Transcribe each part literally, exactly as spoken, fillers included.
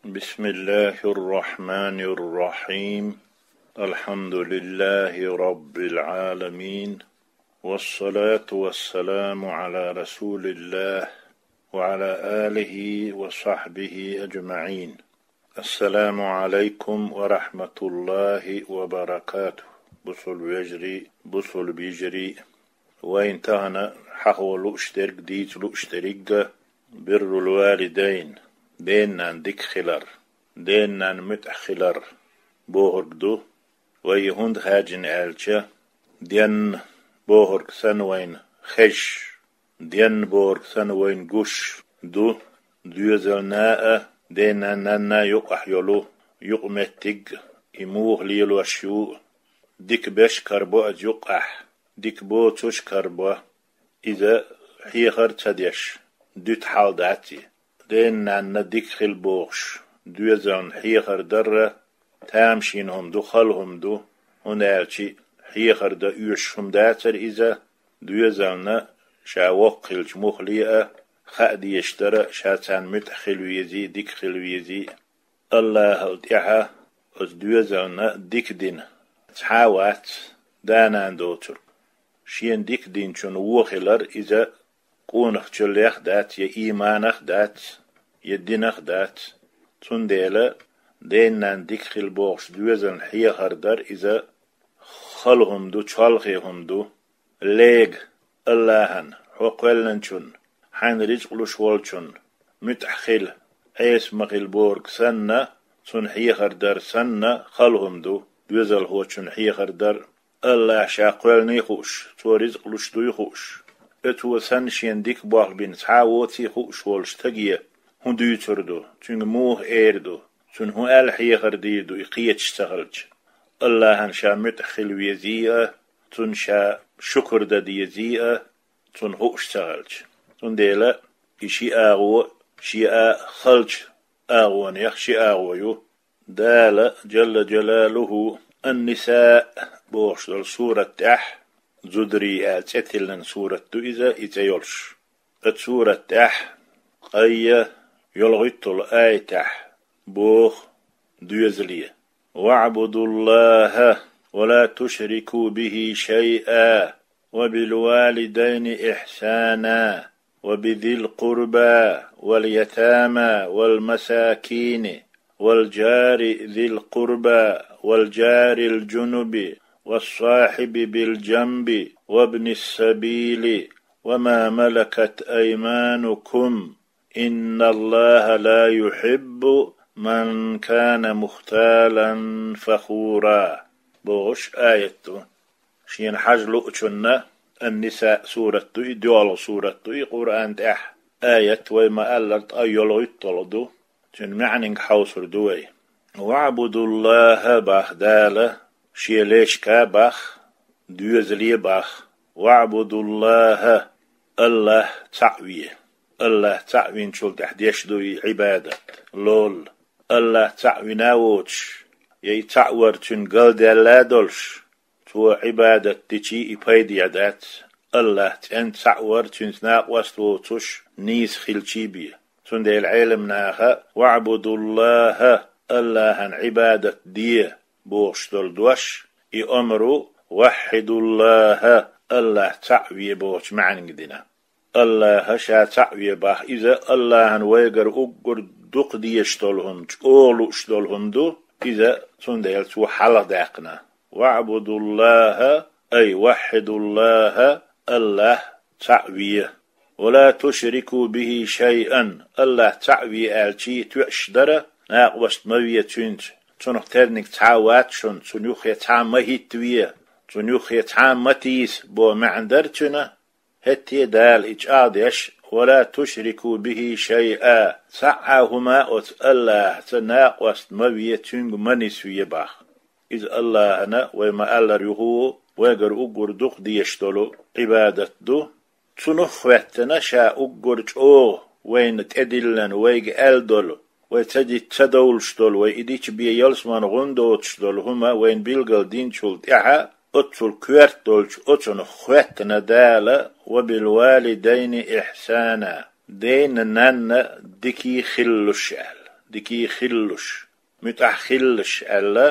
بسم الله الرحمن الرحيم. الحمد لله رب العالمين. والصلاة والسلام على رسول الله وعلى آله وصحبه أجمعين. السلام عليكم ورحمة الله وبركاته. Бусалба вежарий, бусалба йижарий. Вайна тахана хьахо лууш дерг, дийца лууш дерг а, биррул валидайн, ден-нанна дика хилар, ден-нанна муьтӀахь хилар бохург ду. Вай и хӀунда хаьржина аьлча, денна бохург санна вайна хезаш, денна бохург санна вайна гуш ду доьзална а, ден-нанна юкъахь йолу юкъаметтиг а, и муха лелош ю, дика беш карабо иза юкъахь, дика боцуш карабо. Иза хьехар а ца деш, дуьту хьал дац и. Ден-нанна дика хила бохуш, доьзална хьехар дар а тамашийна хӀума ду, хала хӀума ду, хӀунда аьлча хьехар дан оьшуш хӀума дацара иза, доьзална ша воккха хилча муххале а хаа дезаш дара, ша царна муьтӀахь хила везий, дика хила везий. АллахӀал тӀаьхьа оцу доьзална дика дина цхьа а вац да-нана доцург. Шена дика динчун вон хилар иза къонахчаллех а дац, я ийманах а дац, я динах а дац. Цундела ден-нанна дика хила бохуш доьзална хьехар дар иза хала хӀума ду, чолхе хӀума ду. Лега, АллахӀан, хьо кхоьллинчун, хьайна рицкъ луш волчун муьтӀахь хила, Ӏеса ма хила бохург санна, цунна хьехар дар санна, хала хӀума ду доьзалхочунна хьехар дар. АллахӀ ша кхоьллиний хууш, цо рицкъ луш дуй хууш, оцо санна шена дика болх бина цхьа а воций хууш волчу стаге хӀун дуьйцур ду, цуьнга муха эр ду, цунна хӀун аьлла хьехар дийр ду и кхеташ ца хилча? АллахӀан ша муьтӀахь хила везий а, цунна ша шукур дан дезий а, цунна хууш ца хилча. Цундела и ши агӀо шен а халчу агӀонех ши агӀо ю. Дала, Джалла Джалалуху, Ан-Ниса бохуш долу сурат тӀехь, зударий аьлла цӀе тиллина сурат ду иза, и цӀе йолуш. Оцу сурат тӀехь, ткъе йолхуьйтталгӀа аятехь боху доьзале: «واعبدوا الله ولا تشركوا به شيئا وبالوالدين إحسانا وبذي القربى واليتامى والمساكين والجار ذي القربى والجار الجنب والصاحب بالجنب وابن السبيل وما ملكت أيمانكم إن الله لا يحب من كان مختالا فخورا» бохуш аят ду. Шена хьажа луучунна, Ан-Ниса сурат ду и, доьалгӀа сурат ду и Къуръан тӀехь, аят вай ма-аллара ткъе йолхуьйтталгӀа ду, цуьнан маьӀниг хьовсур ду вай. «ВаӀбудуллахӀа» бах Дала, Шен лешка бах, доьзале бах. «ВаӀбудуллахӀа», АллахӀ цхьаъ ве. АллахӀ цхьаъ винчул тӀаьхьа деш ду и Ӏибадат, лолла. АллахӀ цхьаъ вина а воцуш, я и цхьаъ вар цуьнан галдаьлла а долуш, цо Ӏибадат дичий и пайде дац. АллахӀ цӀена цхьаъ вар, цуьнца накъост воцуш, нийса хилчий бен. Цундела Ӏеламнаха «ВаӀбудуллахӀа», АллахӀан Ӏибадат де бохуш долу дош, и омру «ВахӀхӀидуллахӀа», АллахӀ цхьаъ ве бохучу маьӀниг дина. АллахӀа ша цхьаъ ве бах, иза АллахӀан вайгара уггар дукха дезаш долу хӀума, чӀогӀа лууш долу хӀума ду, иза цундела цо хьалха даьккхина. «ВаӀбудуллахӀа», ай, «ВахӀхӀидуллахӀа», АллахӀ цхьаъ ве. «Ва ла тушрику бихӀи шайъан», АллахӀ цхьаъ ве аьлчий тоьаш дара, накъост ма ве цуьнца, цунах терниг цхьа а вац шуна, цунна юххе цхьа а ма хӀиттаве, цунна юххе цхьа а ма тийса боху маьӀна дара цуьнан. ХӀетте а Дала и чӀагӀдеш: «Ва ла тушрику бихӀи шайъа», цхьа а хӀума оцу АллахӀца накъост ма ве, цуьнга ма нисве бах. Иза АллахӀана вай ма-аллара юха а вайгара уггар дукха дезаш долу Ӏибадат ду. Цунах хӀоьттина ша уггар чӀогӀа вайна тӀедиллина, вайга аьлла долу, вай ца дича ца довлуш долу, вай и дича бен ялсаман гӀун доцуш долу хӀума вайна билгал динчул тӀаьхьа, оццул коьрта долчу оцунах хӀоьттина Дала: «Ва бил валидайни ихьсана», ден а, нанна а дикий хилалаш аьлла. дикий хиллуш, муьтӀахь хиллаш аьлла,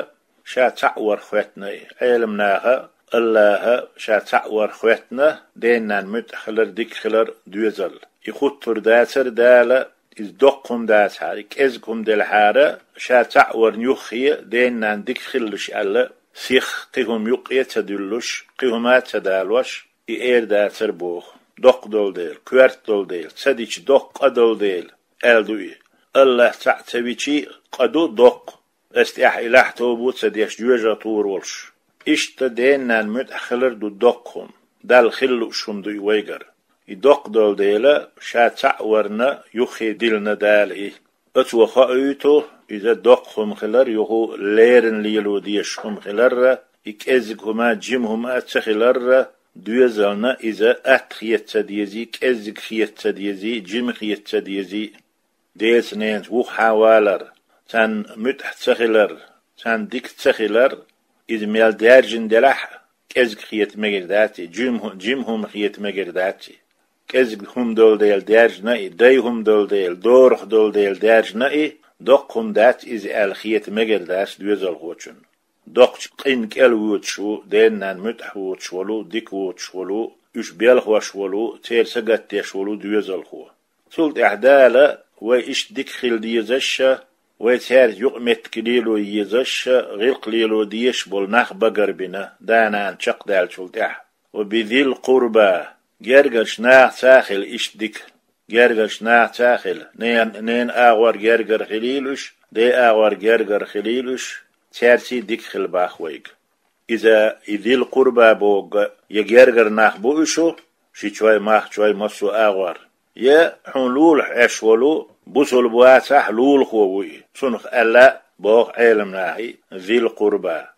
ша цхьаъ вар хӀоьттина и. Ӏеламнаха, Аллаха ша цхьаъ вар хӀоьттина, ден-ненан муьтӀахь хилар, дика хилар, доьзал. И хӀуттур дацар Дала, иза доккха хӀума дацахьара, и кӀезиг хӀума делахьара, ша цхьаъ варна юххе ден-ненан дика хиллаш аьлла, сих кхин хӀума юккъе а ца дуьллуш, кхин хӀума а ца далош, и эр дацар боху. Доккха долу дела, коьрта долу дела, ца дича доккха къа долу дела, аьлла ду и. Аллах цхьаъ ца вичий, къа ду доккха. Ас тӀехь и лахь тоба ца деш жоьжахатур волуш. Иштта ден-ненан муьтӀахь хилар ду доккха хӀума. Далла хила лууш хӀума ду и вайгара. И доккха долу дела, ша цхьаъ варна юххе диллина Дала и. Оцо хоуьйту, иза доккха хӀума хилар, юха леррина лело дезаш хӀума хиларра, и кӀеззиг хӀума, жима хӀума а ца хиларра, доьзална иза атта хета ца дезий, кӀеззиг хета ца дезий, жима хета ца дезий. Деца-ненаца вуххьа валар, царна муьтӀахь ца хилар, царна дика ца хилар, иза мел даьржина делахь а, кӀезиг хета мегар дац и, жим-, жима хӀума хета мегар дац и. КӀезиг хӀума долу дела даьржина и, дай хӀума долу дела, дорах долу дела даьржина и, доккха хӀума дац иза аьлла хета мегар дац доьзалхочунна. Доккхачу къинна кӀел воьдуш ву, ден-ненан муьтӀахь воцуш волу, дика воцуш волу, уьш белхош волу, церан сагатдеш волу доьзалхо. Цул тӀаьхьа Дала вай иштта дика хила дезаш а, вай цаьрца юкъаметтиг лело езаш а, гӀиллакх лело дезаш болу нах багарбина, да-нана чекхдаьллачул тӀаьхьа. Ва би зил къурба, гергарчу нахаца а хила иштта дика. Гергарчу нахаца а хила, нен-, ненан агӀор гергара хилийла уьш, ден агӀор гергара хилийла уьш, цаьрций дика хила боху вайга. Иза и зил къурба бохург я гергара нах бу уьш, ши чой, мах чой, массо а агӀор, я хьуна лулахь Ӏаш волу, бусалба вацахь, лулахо ву и, цунах аьлла боху Ӏеламнаха и зил къурба,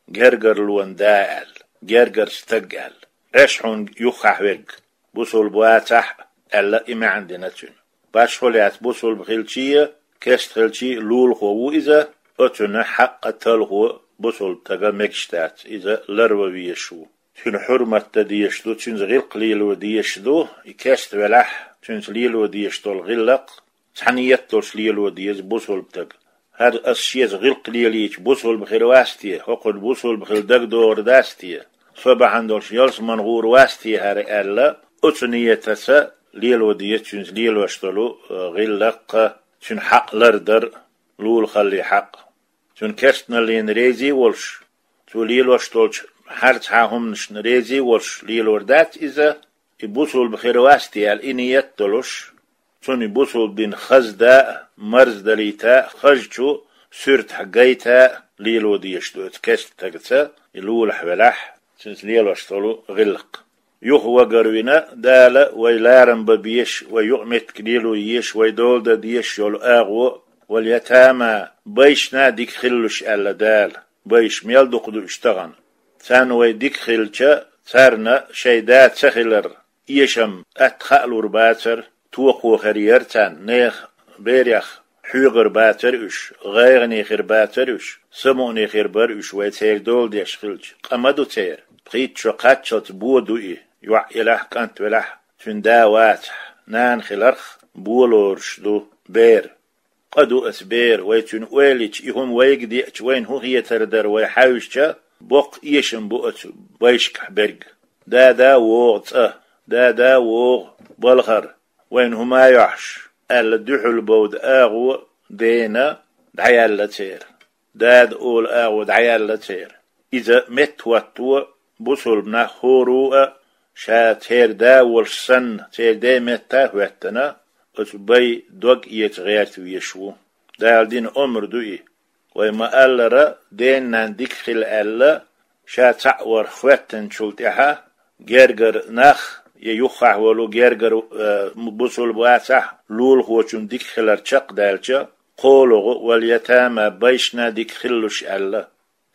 гергарлонан да аьлла, гергара стаг аьлла, Ӏаш хьуна юххехь верг, бусалба вацахь аьлла, и маьӀна дина цуьнан. Башхо лаьцна бусалба хилчий а, кеста хилчий а лулахо ву иза, оцунна хьакъ а, талхо а бусалба стага мегаш дац, иза ларван везаш ву. Цуьнан хьурмат дан дезаш ду, цуьнца гӀиллакх лело дезаш ду, и кеста велахь, цуьнца лело дезаш долу гӀиллакх цхьа ниет долуш лело деза бусалба стага. ХӀара ас шеца гӀиллакх лелийча бусалба хир вац те, хӀокхунна бусалба хила дагадогӀур дац те, со бахьана долуш ялсамане гӀур вац те хӀара аьлла, оцу ниетаца лело деза цуьнца лелош долу, э, гӀиллакх а, цуьнан хьакъ лардар а, лулахаллин хьакъ. Цуьнан кестналлина резий а волуш, цо лелош долчу хӀара цхьа хӀуманашна резий а волуш лелор дац иза, и бусалба хир вац те аьлла, и ниет а долуш, цунна и бусалба дин хаза дан а, марздалийта а, хазачу суьртахь гайта а лело дезаш ду оцу кеста стагаца, и лулахь велахь, цуьнца лелош долу гӀиллакх. Юха вагарвина Дала вай ларам бан безаш, вай юкъаметтиг лело езаш, вай дола дан дезаш йолу агӀо, вал ятама, байшна дика хилалаш аьлла Дала. Байш мел дукха ду уьш тахана. Царна вай дика хилча, царна шайн да ца хилар, эшам, атта хаалур бацара, тохо хир яра царна, нехан берех хьоьгур бацара уьш, гӀайгӀане хир бацара уьш, самукъане хир бара уьш вай церан дола деш хилча, къа ма ду церан. Пхийтта шо кхаччалц бо ду и, йоӀ елахь, кӀант велахь, цуьнан да вацахь, нана хиларх бо лоруш ду бер. Къа ду аса бер, вай цуьнан ойла йича, и хӀума вайга деача, вайна хӀун хетар дара вай хьаьвсича, боккха эшам бу оцу байшкахь берг. Да-да вогӀу цӀа, да-да вогӀу балхара, вайна хӀума йохьуш, аьлла дуьхьал бовда агӀо дена дӀаяьлла церан. Дада олу агӀо дӀаяьлла церан. Иза меттахӀотто бусалба нах хӀоро а, ша церан да волуш санна, церан ден метта а хӀоьттина, оцу бай дог эца гӀерта везаш ву. Дала дина омра ду и. Вай ма-аллара, ден-ненан дика хила аьлла, ша цхьаъ вар хӀоьттинчул тӀаьхьа, гергара нах, я юххехь волу гергара, э, бусалба вацахь, лулахочун дика хилар чекхдаьлча, кхоалгӀа, вал ятама, байшна дика хилалаш аьлла.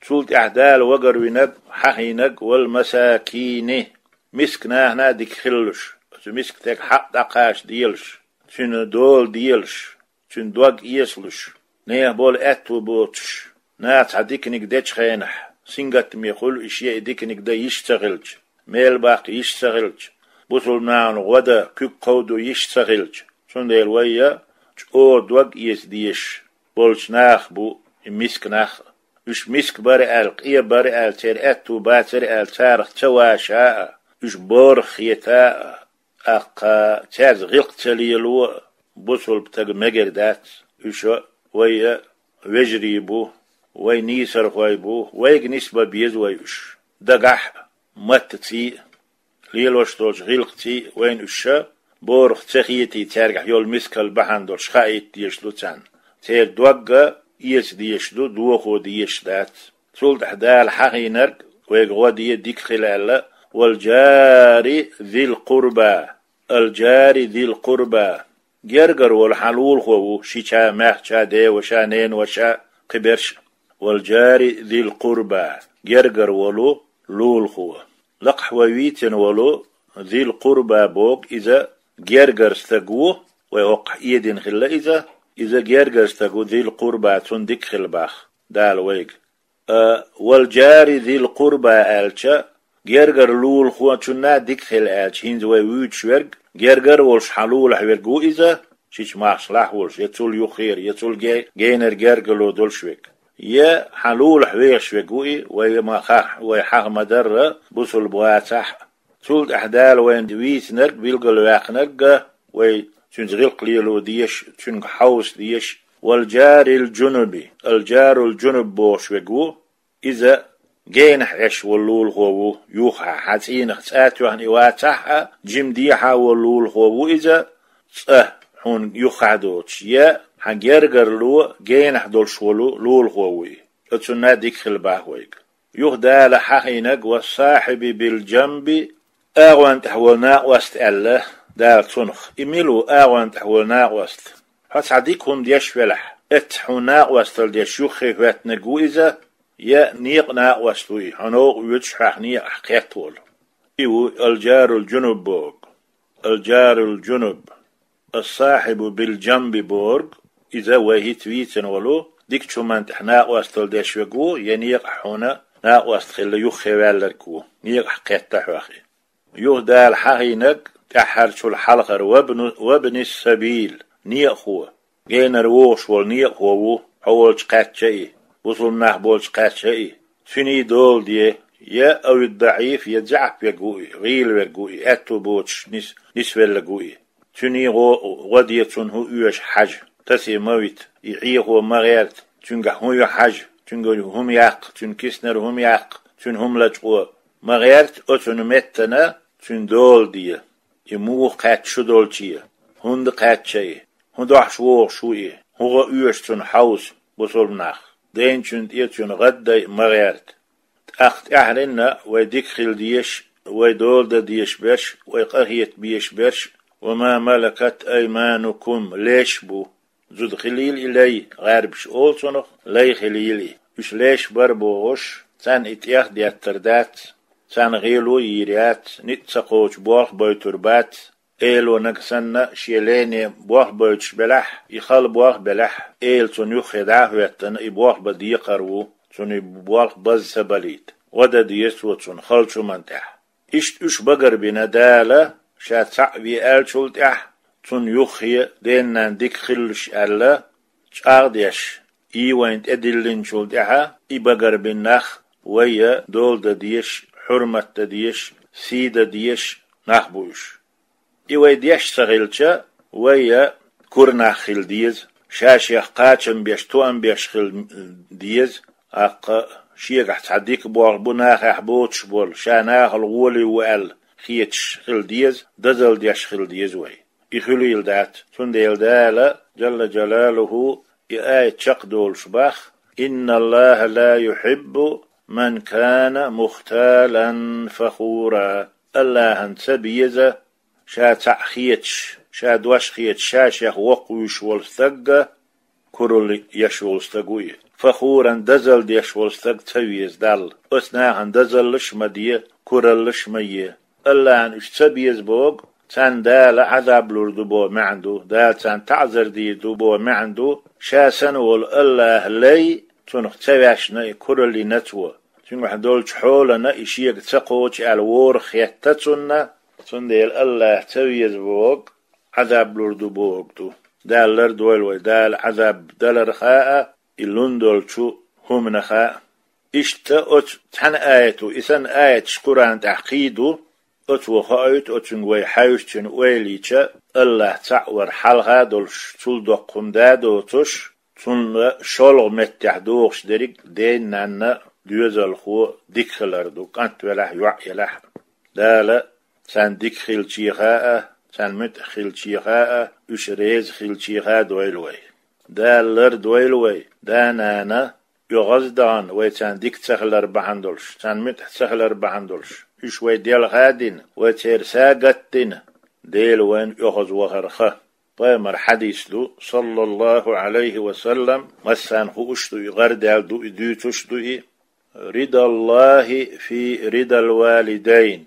Цул тӀаьхьа Дала вагарвинарг, хьахийнарг, вал масакини, миска нахана дика хилалаш, оцу миска стеган хьакъ дӀакхачаделаш, цуьнан дола делаш, цуьнан дог эцалуш, нехан болу аьтту боцуш, наха цхьа диканиг дечу хенахь, сингаттаме хуьлу и шен и диканиг дан йиш ца хилча, мел баккха йиш ца хилча, бусалба нахана гӀо дан, куьг кховдо йиш ца хилча, цундела вай а чӀогӀа дог эца дезаш, болчу нах бу и миска нах а. Уьш миска бара аьлла, къе бара аьлла, церан аьтту бацара аьлла, царах ца ваша а, уьш борах хета а, тӀаккха цаьрца гӀиллакх ца лело а бусулба стага мегар дац. Уьш а вай а вежарий бу, вай нийсархой бу, вайга нисбан беза вай уьш. Дагахь а, маттаций а, лелош долчу гӀиллакхций а вайна уьш а борах ца хетий, цаьргахь йолу мискал бахьана долуш хаийта дезаш ду царна. Церан дог а эца дезаш ду, дохо дезаш дац. Цул тӀаьхьа Дала хьахийнарг вайга гӀо де дика хила аьлла: «Вал джари зил къурба». Ал джари зил къурба. Гергара волу хьан лулахо ву, шича, маьхча, деваша, ненаваша, кхиберш. Вал джари зил къурба. Гергара волу лулахо. Лакхахь вай вийцина волу зил къурба боху, иза гергара стаг ву, вай хӀокхахь эдина хилла иза, иза гергара стаг ву, зил къурба, цунна дика хила боху Дала вайга. А, вал джари зил къурба аьлча, гергара лулахочунна дика хила аьлча, хӀинца вай вуьйцуш верг, гергара волуш хьан лулахь верг ву иза, шича махкахь волуш, я цул юххера, я цул ге-, генара гергарло долуш верг. Я хьан лулахь вехаш верг ву и, вай ма хах-, вай хьаха ма-дарра, бусулба вацахь а. Цул тӀаьхьа Дала вайна вийцинарг, билгалваьккхинарг а, вай цуьнца гӀиллакх лело дезаш, цуьнга хьовса дезаш, вал джарил джунуби, ал джарул джунуб бохуш верг ву, иза генахь Ӏеш волу лулахо ву, юххехь хьан цӀийнах цӀа тоьхна и вацахь а, жима дехьа волу лулахо ву иза, цӀа хьуна юххехь доцуш, я хьан гергарло генахь долуш волу лулахо ву и. Оцунна дика хила боху вайга. Юха Дала хьахийнарг: «Ва сахьиби бил джанби», агӀон тӀехь волу накъост аьлла Дала цунах. И мила ву агӀон тӀехь волу накъост? Хьо цхьа дика хӀума деш велахь, эццахь хьуна накъосталла деш юххе хӀоьттинарг ву иза, я некъа накъост ву и, хьо новкъа воьдуш хьох некъахь кхетта волу? И ву ал джарул джунуб бохург. Ал джарул джунуб. Ас-сахьибу бил джанби бохург, иза вай хӀинца вийцина волу, дикачу хӀуманна тӀехь накъосталла деш верг ву, я некъахь хьуна накъост хилла юххе ваьлларг ву, некъахь кхетта хьох и. Юха Дала хьахийнарг тӀаьххьарчул хьалхара: «Вабну-, вабнис сабил», некъахо. Генара вогӀуш волу некъахо ву, хьо волчу кхаьчча и, бусулба нах болчу кхаьчча и. Цуьнан дола де, я авид даӀиф, я заьӀап верг ву и, гӀийла верг ву и, аьтту боцуш нис-, нисвелларг ву и. Цуьнан гӀо-, гӀо де, цунна хӀун оьшу хьажа, тасе ма вита, и Ӏехо ма гӀерта, цуьнгахь хӀун ю хьажа, цуьнга хӀума яккха, цуьнан киснара хӀума яккха, цуьнан хӀума лачкъо ма гӀерта, оцунна меттана цуьнан дола де. И муха кхаьчча шу долче, хӀунда кхаьчча и, хӀун дохьуш вогӀуш ву и, хӀун гӀо оьшу цунна хьовса, бусулба нах, дайначунна тӀе цуьнан гӀаддай ма гӀерта. ТӀаккха тӀаьхьаренна вай дика хила дезаш, вай дола дан дезаш берш, вай къахета безаш берш, «ва ма малакат айманукум», леш бу. Зуда хилийла и лай, гӀарбаша олу цунах, лай хилийла и. Уьш леш бара бохуш, царна и тӀех деттар дац, царна гӀело йийр яц, ницкъ ца кхочу болх бойтур бац, эло нагахь санна шен лайне болх бойтуш белахь, и хала болх белахь, эла цунна юххе дӀа а хӀоьттина, и болх бан декхар ву, цунна и болх база ца балийта. ГӀо дан деза цо цунна халчу хӀуманна тӀехь. Иштта уьш багарбина Дала, ша цхьаъ ве аьллачул тӀаьхьа, цунна юххе ден-нана дика хилалаш аьлла, чӀагӀдеш, и вайна тӀедиллинчул тӀаьхьа, и багарбина нах вай а дола дан дезаш, хьурмат дан дезаш, сий дан дезаш нах бу уьш. И вай деш ца хилча, вай а кура нах хила деза, ша-шех кхачам беш, тоам беш хила деза, тӀаккха шегахь цхьа дика болх бу нахехь боцуш болу, ша нахала гӀоле ву аьлла хеташ хила деза, дозалла деш хила деза вай. И хуьлийла дац, цундела Дала, Джалла Джалалуху, и аят чекхдолуш боху: «Инналлаха ла юхьиббу ман кана мухталан фахура». Аллахьан ца беза ша цхьаъ хеташ, ша дош хеташ, ша-шех воккхавуьйш волу стаг а, куралла еш волу стаг ву и. Фахуран, дозалла деш волу стаг ца веза Далла. Оцу нахана дозаллаш а ма де, кураллаш а ма е. Аллахьан уьш ца беза боху, царна Дала Ӏазаб лур ду боху маьӀна ду, Дала царна таӀзар дийр ду боху маьӀна ду, ша санна волу Аллахьан лай цунах ца вешна и, кураллина цо. Цуьнгахь долчу хьолана и шега ца кхочу аьлла ворхӀ хетта цунна, цундела Аллахь ца веза боху, Ӏазаб лур ду бохург ду. Дала лардойла вай, Дала Ӏазаб далар хаьа, и лун долчу хӀуманах а. Иштта оцу цхьана аято, и санна аяташ Къуръан тӀехь кхийду, оцо хоуьйту, оцуьнга вай хьаьвсичун ойла йича, АллахӀ цхьаъ вар хьалха а долуш, цул доккха хӀума да а доцуш, цунна шолгӀа меттехь дохуш дерриг а ден-нанна доьзалхо дика хилар ду, кӀант велахь а, йоӀ елахь а. Дала царна дика хилчеха а, царна муьтӀахь хилчеха а, уьш реза хилчеха а дойла вай. Дала лардойла вай, да-нана оьгӀаз а дахана, вай царна дика ца хилар бахьана долуш, царна муьтӀахь ца хилар бахьана долуш, уьш вай делха а дина, вай церан са а гатдина, Дела вайна оьгӀаз вахарх. Пайхамар хьадис ду, саллаллахӀу Ӏалайхи ва саллам, массарна хууш ду и, гӀарадаьлла ду и, дуьйцуш ду и: «РидаллахӀи фи ридал валидайн».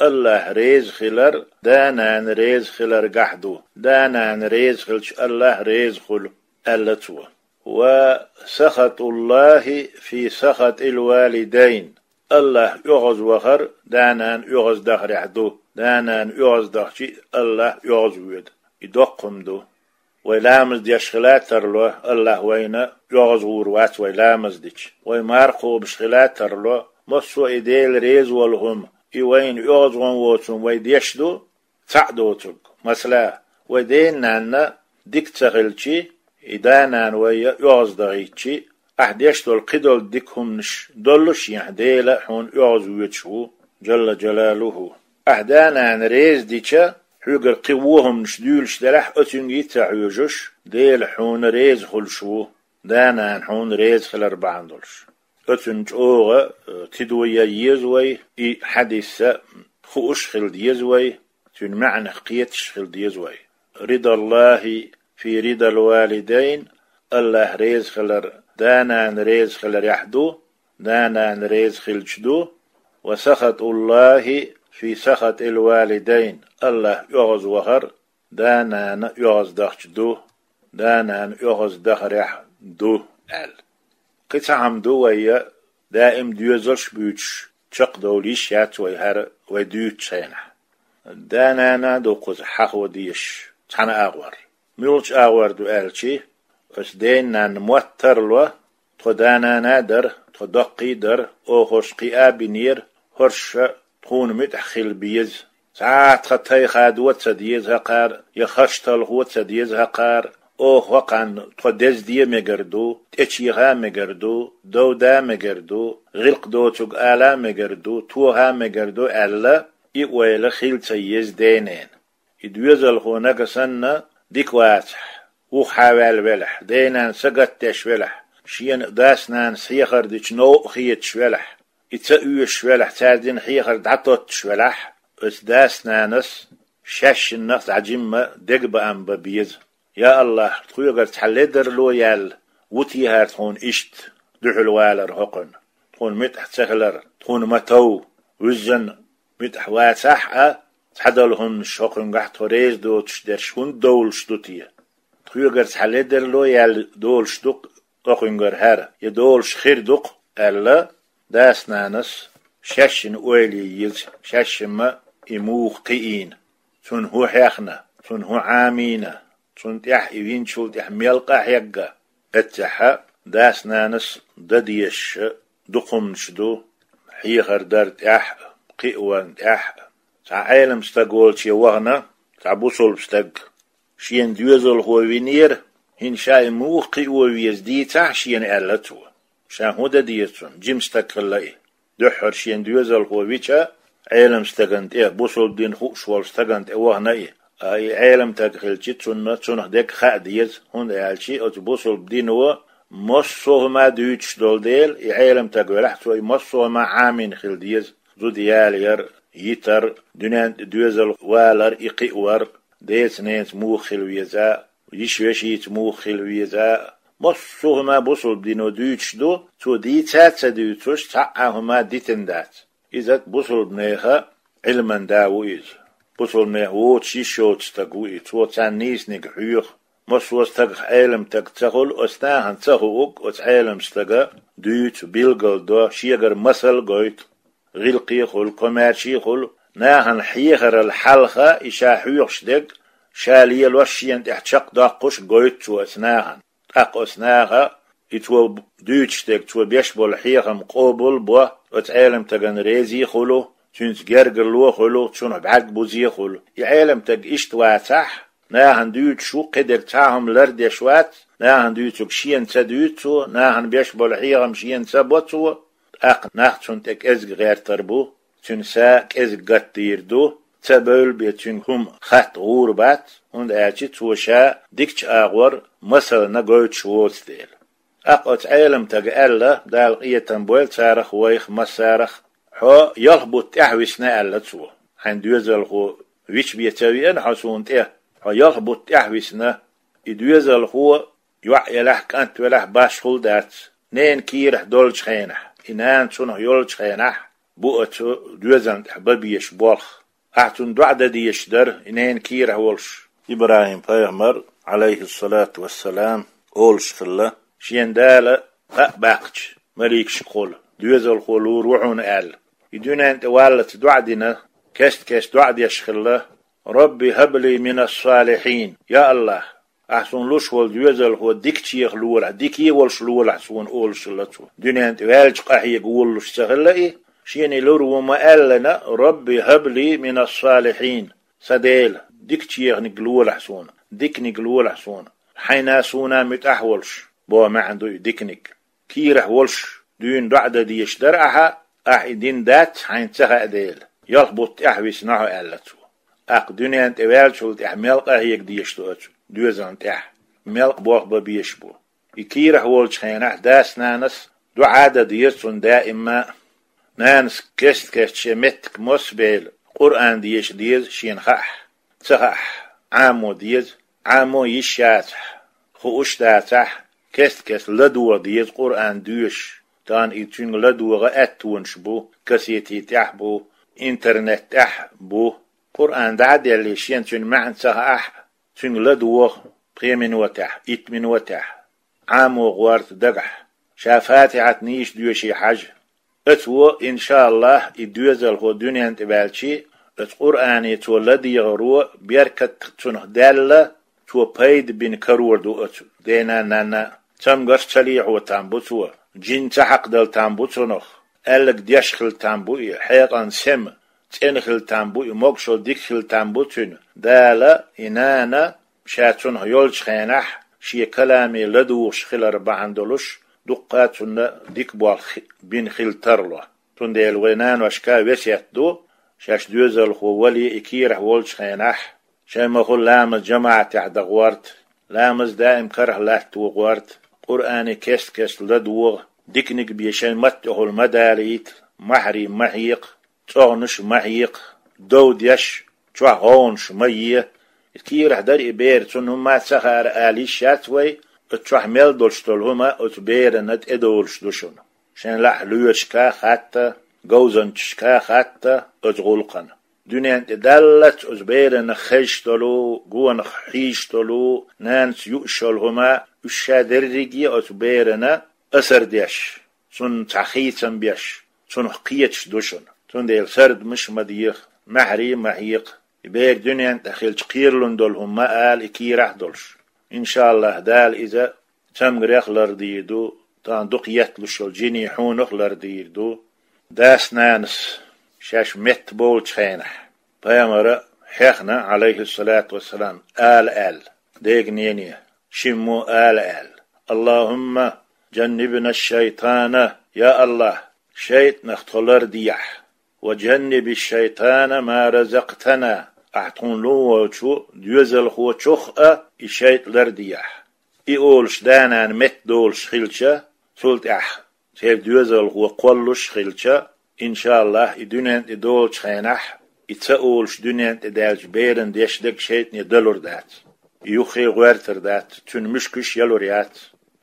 АллахӀ реза хилар да-нана реза хиларгахь ду, да-нана реза хилча АллахӀ реза хуьлу, аьлла цо. «Ва сахатуллахӀи фи сахатил валидайн». АллахӀ оьгӀаз вахар да-нана оьгӀаз дахарехь ду, да-нана оьгӀаз дахча а АллахӀ оьгӀаз воьду. И доккха хӀума ду. Вай ламаз деш хила а тарло, АллахӀ вайна оьгӀаз гӀур вац вай ламаз дича. Вай марха кхобуш хила а тарло, массо а и Дела реза волу хӀума, и вайна оьгӀаз гӀо воцург вай деш ду, цхьаъ доцург. Масала, вай ден-нанна дика ца хилчи, и да-нана вай оьгӀаз дахийтчи, ахь деш долу кхидолу дика хӀуманаш доллушехь, Дела а хьуна оьгӀаз воьдуш ву, Джалла Джалалуху. Ахь да-нана реза дича, хьоьгара кхин вон хӀуманаш дуьйлуш делахь а, оцуьнга а ца хьоьжуш, Дела хьуна реза хуьлуш ву, да-нана хьуна реза хилар бахьана долуш. Оцунна чӀогӀа, э, тидам ян еза вай, и хьадис а хууш хила деза вай, цуьнан маьӀнах кхеташ хила деза вай. «РидаллахӀи фи ридал валидайн», АллахӀ реза хилар да-нана реза хиларехь ду, да-нана реза хилча ду, «ва сахатуллахӀи фи сахатил валидайн», АллахӀ оьгӀаз вахар да-нана оьгӀаз дахча ду, да-нана оьгӀаз дахарехь ду, аьлла. Кхин цхьа хӀума ду вай даим доьзалш а буьйцуш, чекхдовла йиш яц вай хӀара вай дуьйцучу хенахь. Да-нана а ду кхуза хьахо дезаш цхьана агӀор. Муьлхачу агӀор ду аьлчи, аса ден-нанна мотт тарло, тхо да-нана а дара, тхо доккхий а дара, оха хӀорш кхиа а бинера, хӀорш тхуна муьтӀахь хила беза. Цхьа а тхан тайха до ца деза хӀокхара, я хаш талхо ца деза хӀокхара, оха хӀокхарна тхо деза де а мегар ду, тӀечеха а мегар ду, дов да а мегар ду, гӀиллакх доцург ала а мегар ду, тоха а мегар ду аьлла, и ойла хила ца еза ден-ненан. И доьзалхо нагахь санна дика вацахь, юха хьаваьлла велахь, ден-нана сагатдеш велахь, шена дас-нанас хьехар дича новкъа хеташ велахь, и ца оьшуш велахь, цаьрца дина хьехар дӀатоттуш велахь, оцу дас-нанас шаьшшиннах цхьа жимма дегабаам бан беза. Я АллахӀ, тхоьгара цхьа ледарло яьлла, ву те хӀара тхуна иштта дуьхьал валар хӀокхуьнан, тхуна муьтӀахь ца хилар, тхуна ма тов, вуьззина муьтӀахь вацахь а, цхьадолу хӀуманаш хӀокхуьнгахь тхо реза доцуш дерш хӀунда довлуш ду те? Тхоьгара цхьа ледарло яьлла долуш ду-кх хӀокхуьнгара хӀара, я долуш хир ду-кх, аьлла, дас-нанас шаьшшинна ойла ян еза, шаьшшимма и муха кхиийна, цунна хӀун хьехна, цунна хӀун Ӏамийна, цунна тӀехь и винчул тӀехь мел къа хьегна. Эццехь а дас-нанас дан дезаш дукха хӀуманаш ду, хьехар дар тӀехь а, кхиаварна тӀехь а. Цхьа Ӏелам стаг волче вахана цхьа бусулба стаг. Шена доьзалхо винера, хӀинца ша и муха кхио веза дийцахь шена, аьлла цо. Ша хӀун дан деза цунна, жима стаг хилла и. Дуьххьара шена доьзалхо вича, Ӏелам стагана тӀе, бусулба дин хууш волу стагана тӀе вахана и. Ткъа и Ӏелам стаг хилчи, цунна цунах дерг хаа деза, хӀунда аьлча оцу бусулба дино массо а хӀума дуьйцуш долу дела, и Ӏелам стаг велахь, цо и массо а хӀума Ӏамийна хила деза. Зуда ялаяр, йитар, дуьнен тӀе доьзал валар, и кхиавар, деца-неца муха хила веза, йиша-вешица муха хила веза, массо а хӀума бусулба дино дуьйцуш ду, цо дийца а ца дуьйцуш, цхьа а хӀума дитина дац. Иза бусулбанеха Ӏилман да ву иза. Бусулбанех воцуш йиш йоцу стаг ву и, цо царна нийсаниг хьоьху. Массо а стагах Ӏелам стаг ца хуьлу, оцу нахана ца хуург оцу Ӏелам стага дуьйцу, билгалдо, шегара масал гойту. ГӀиллакхе а хуьлу, комаьрше а хуьлу, нахана хьехарал хьалха и ша хьоьхуш дерг, ша лелош, шена тӀехь чекхдоккхуш гойту цо оцу нахана. ТӀаккха оцу наха и цо дуьйцуш дерг, цо беш болу хьехам къобал а бо, оцу Ӏеламстагана реза а хуьлу, цуьнца гергарло а хуьлу, цунах бӀаьрг бузе а хуьлу. И Ӏеламстаг иштта вацахь, нахана дуьйцуш ву, кхидерг цхьа а хӀума лардеш вац, нахана дуьйцург шена ца дуьйцу цо, нахана беш болу хьехам шена ца бо цо, тӀаккха нах цунна тӀе кӀезиг гӀертар бу, цуьнан са кӀезиг гатдийр ду, ца бевлла бен цуьнга хӀума хатта гӀур бац, хӀунда аьлча цо ша дикачу агӀор масална гойтуш воцу дела. ТӀаккха оцу Ӏеламстага аьлла, Дала къинхетам бойла царах а, вайх а, массарах а: «Хьо ялх бутт тӀаьхьа висна», — аьлла цо. «Хьайн доьзалхо вича бен ца веана хьо суна тӀе, хьо ялх бутт тӀаьхьа висна». И доьзалхо йоӀ елахь, кӀант велахь, башхалла дац. Ненан кийрахь долчу хенахь, и нана цунах йолчу хенахь, бу оцу доьзална тӀехь бан безаш болх. Ахь цунна доӀа дан дезаш дара, и ненан кийрахь волуш. ИбрахӀим-пайхамар, Ӏалайхиссалату вассалам, олуш хилла, шена Дала къа а баьккхича, маликашкахула, доьзалхо лур ву хьуна аьлла. И дуьнен тӀе валлалц доӀа дина, кест-кеста доӀа деш хилла: «Рабби хӀабли минас-салихьин», я АллахӀ, Ахь суна луш волу доьзалхо дикачех лолахь, дикий волуш лолахь суна, олуш хилла цо. Дуьнен тӀе ваьлча къахьега волалуш ца хилла и, шена и лур ву ма-аьллина: «Рабби хӀабли минас-салихьин», сан Дела, дикачехниг лолахь суна, диканиг лолахь суна, хьайна суна муьтӀахь волуш, боху маьӀна ду и диканиг. Кийрахь волуш дуьйна доӀа дан дезаш дара ахьа, ахьа и дина дац, хьайна ца хаьа дела, ялх бутт тӀаьхьа висна хьо, аьлла цо. ТӀаккха дуьнен тӀе ваьллачул тӀаьхьа мел къахьега дезаш ду оцу доьзална тӀехь, мел болх бан безаш бу. И кийрахь волчу хенахь дас-нанас доӀа дан деза цунна даимма а. Нанас кест-кеста шен меттиг мосса бела, Къуръан деша деза шена хаахь, ца хаахь, Ӏамо деза, Ӏамо йиш яцахь, хууш дацахь, кест-кеста ладогӀа деза Къуръан доьшуш. Тахана и цуьнга ладогӀа аьттонаш бу, кассети тӀехь бу, интернет тӀехь бу. Къуръан дӀа а деллий, шена цуьнан маьӀна ца хаахь, цуьнга ладогӀа пхи минотехь, итт минотехь. Ӏамо гӀорта дагахь, ша Фатихьат нийса доьший хьажа. Оцо, иншааллахь, и доьзалхо дуьнен тӀе ваьлча, оцу Къуръане цо ладегӀаро беркат цунах даьлла, цо пайда бина карор ду оцу дена а, нанна а. Цамгарш ца лехьо там бу цо, жин ца хьакхадала там бу цунах, аьлларг деш хила там бу и, хьекъална сема цӀена хила там бу и, могушалла дика хила там бу цуьнан. Дала и нана ша цунах йолчу хенахь шен каламе ладугӀуш хилар бахьана долуш, дуккха а цунна дика болх хи-, бина хила тарло. Цундела вай наношка весет ду, шаьш доьзалхо вале и кийрахь волчу хенахь, шайн махула ламаз жамаӀатехь дан гӀорта, ламаз даим карахь латто гӀорта, Къуръане кест-кеста ладогӀа, диканиг бен шайн маттахула ма далийта, маьхьарий ма хьекха, цӀогӀнаш ма хьекха, дов деш, чохь гӀовгӀанаш ма е. Кийрахь дара и бер, цунна хӀумма а ца хаьара ала йиш яц вай, оцу чохь мел долуш долу хӀума оцу берана тӀедолуш ду шуна. Шайн лаахь лоьрашка а хатта, говзанчашка а хатта оцу гӀуллакхана. Дуьнен тӀе даллалц оцу берана хезаш долу, гонах хьийзаш долу, нанас юуш йолу хӀума, уьш ша дерриге а оцу берана асар деш, цунна цхьа хийцам беш, цунах кхеташ ду шуна. Цундела сардамаш а ма деха, маьхьарий а ма хьекха, и бер дуьнен тӀе хилча кхералун долу хӀума ма ала и кийрахь долуш. Иншааллахь, Дала иза цамгарех лардийр ду, тахана дукха етталуш йолу жинийн хьунах лардийр ду. Дас-нанас шаьш метта болчу хенахь, пайхамара хьехна, Ӏалайхиссалату вассалам, ала аьлла, дега-нене, шиммо ала аьлла: «Аллахумма жаннибна шайтана», я АллахӀ, шайтӀанах тхо лардехь, «ва жанниби шайтана ма разактана», ахь тхуна лун волчу доьзалхочух а и шайтӀа лардехь. И олуш да-нана метта долуш хилча, цул тӀаьхьа церан доьзалхо кхоллуш а хилча, иншааллахь, и дуьнен тӀе долчу хенахь, и ца олуш дуьнен тӀе даьлча беран деш дерг шайтӀане далур дац. И юххе гӀоьртар дац, цуьнан муьшкаш ялур яц.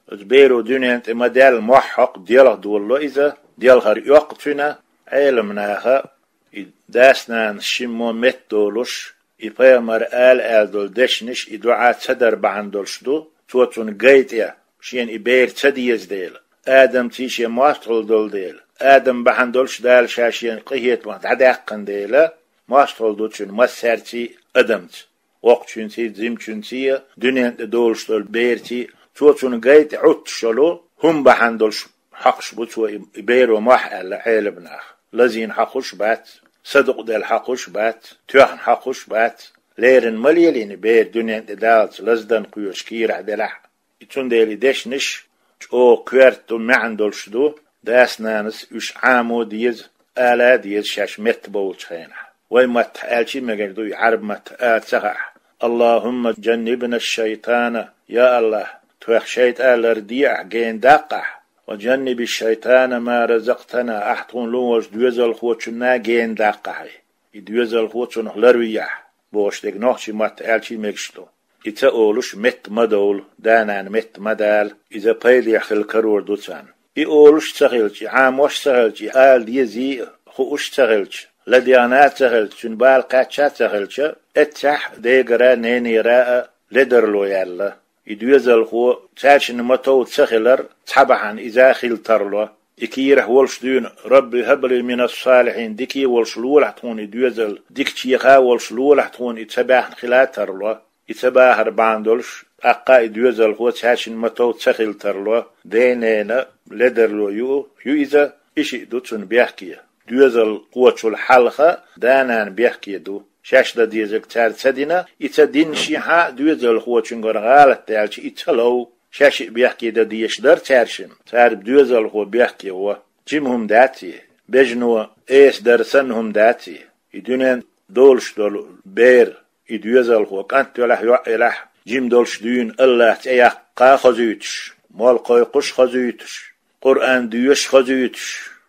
Оцу беро дуьнен тӀе ма-даьлла мохь хьокху, делха долало иза, делхар оьккху цуьнан. Ӏеламнаха и дас-нанас шиммо метта долуш, и пайхамара ала аьлла долу дешнаш, и доӀа ца дар бахьана долуш ду, цо цунна гай тӀе, шена и бер ца деза дела, адамций шен мостагӀалла долу дела, адам бахьана долуш Дала ша шена къинхетамах дӀадаьккхина дела, мостагӀалла ду цуьнан массаьрций адамца. воккхачуьнций, жимачуьнций, дуьнен тӀе долуш долу берций, цо цунна гайта Ӏуттуш йолу хӀума бахьана долуш хьокхуш бу цо и, и беро мохь аьлла Ӏеламнаха. Лазийна хьокхуш бац, садукъа делла хьокхуш бац, тоьхна хьокхуш бац, леррина ма лелийна бер дуьнен тӀе даллалц лаздан кхоьруш кийрахь делахь а. И цундела и дешнаш чӀогӀа коьрта ду, маьӀна долуш ду, дас-нанас уьш Ӏамо деза, ала деза шаьш меттабовлучу хенахь. Вай маттахь аьлча а мегар ду и Ӏаьрба маттахь ала ца хаахь: «Аллахумма жаннибна шайтана», я АллахӀ, тхох шайтӀа ларде ахь, гена даккха ахь, «ва жанниби шайтана ма разактана», ахь тхуна лун волчу доьзалхочунна гена даккха ахь. И доьзалхо цунах ларве ахь, бохуш дерг нохчийн маттахь аьлча а мегаш ду. И ца олуш метта ма довла, да-нана метта ма дала, иза пайдехь хила карор ду царна. И олуш ца хилча, и Ӏамош ца хилча, и ала дезий а хууш ца хилча, ладегӀна а ца хилча, цуьнан бала кхаьчча а ца хилча, эццехь дегара а, ненера а ледарло яьлла. И доьзалхо цаьршинна ма-тов ца хилар цхьа бахьана иза а хила тарло. И кийрахь волуш дуьйна: «Рабби хӀабли минас-салихьин», дика волуш лолахь тхуна и доьзал, дика чеха волуш лолахь тхуна и ца баьхна хила а тарло. И ца бахар бахьана долуш, тӀаккха а и доьзалхо цаьршинна ма-тов ца хила тарло, ден-ненан ледарло ю, ю иза, и шиъ ду цунна бехке. Доьзалхочул хьалха да-нана бехке ду. Шаьш дан дезарг цара ца дина, и ца динашехь а доьзалхочуьнгара гӀалат даьлча, и ца лов. Шаьш а бехке дан дезаш дара цаьршинна, цара доьзалхо бехке во. Жима хӀума дац и, бежано эса дар санна хӀума дац и. И дуьнен долуш долу бер, и доьзалхо, кӀант велахь, йоӀ елахь, жима долуш дуьйна АллахӀ цӀе яккха а хозуьйтуш, молла кхойкхуш а хозуьйтуш, Къуръан доьшуш а хозуьйтуш,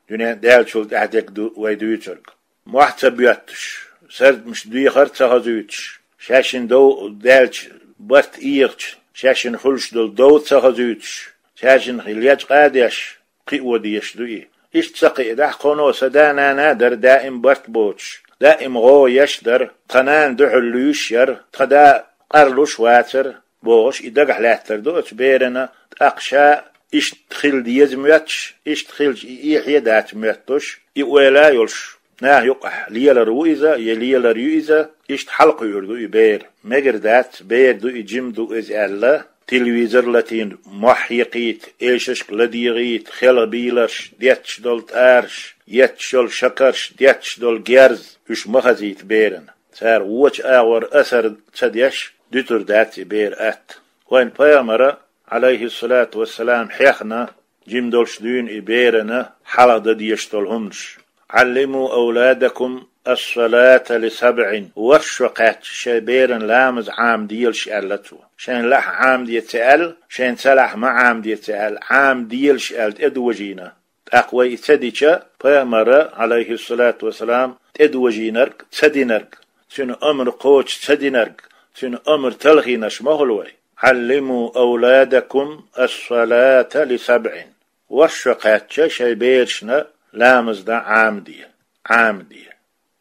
дуьнен даьллачул тӀаьхьа дерг ду вай дуьйцург. Мохь ца боьттуш, сардамаш дехар а ца хозуьйтуш, шаьшшинна дов даьлча, барт ийгӀача, шаьшшинна хуьлуш долу дов ца хозуьйтуш, цаьршиннах лечкъа а деш, кхио дезаш ду и. Иштта ца кхиадахь, кхано сан да-нана а дара даим барт боцуш, даим гӀо еш а дара, тхан нана дуьхьал луьйш а яра, тхан да къарлуш а вацара, бохуш, и дагахь лаьттар ду оцу берана, тӀаккха ша иштта хила деза моьттуш, иштта хилча и эхье а дац моьттуш, и ойла а йолуш, наха юкъахь лелар ву иза, я лелар ю иза, иштта хьалакхуьур ду и бер. Мегар дац, бер ду и, жима ду иза аьлла, телевизор латийна мохь хьекхийта, эшашка ладийгӀийта, хелха бийларш, детташ долу тӀараш, етташ йолу шакарш, детташ долу герз, уьш ма хазийта берана. Цара вочу агӀор асар ца деш, дуьтур дац и бер атта. Вайн пайхамара, Ӏалайхиссалату вассалам, хьехна, жима долуш дуьйна и берана хьалха дан дезаш долу хӀуманаш. «Ӏаллиму авладакум ас-салата ли сабъин». ВорхӀ шо кхаьчча шайн берана ламаз Ӏамаделаш аьлла цо. Шайна лахь Ӏамаде ца аьлла, шайна ца лахь ма Ӏамаде ца аьлла, Ӏамаделаш аьлла тӀедожийна. ТӀаккха вай и ца дича, пайхамара, Ӏалайхиссалату вассалам, тӀедожийнарг ца динарг, цуьнан амр кхочуш ца динарг, цуьнан амр талхийнарш ма хуьлу вай. «Ӏаллиму авладакум ас-салата ли сабъин». ВорхӀ шо кхаьчча шайн берашна ламаз дан Ӏамаде, Ӏамаде.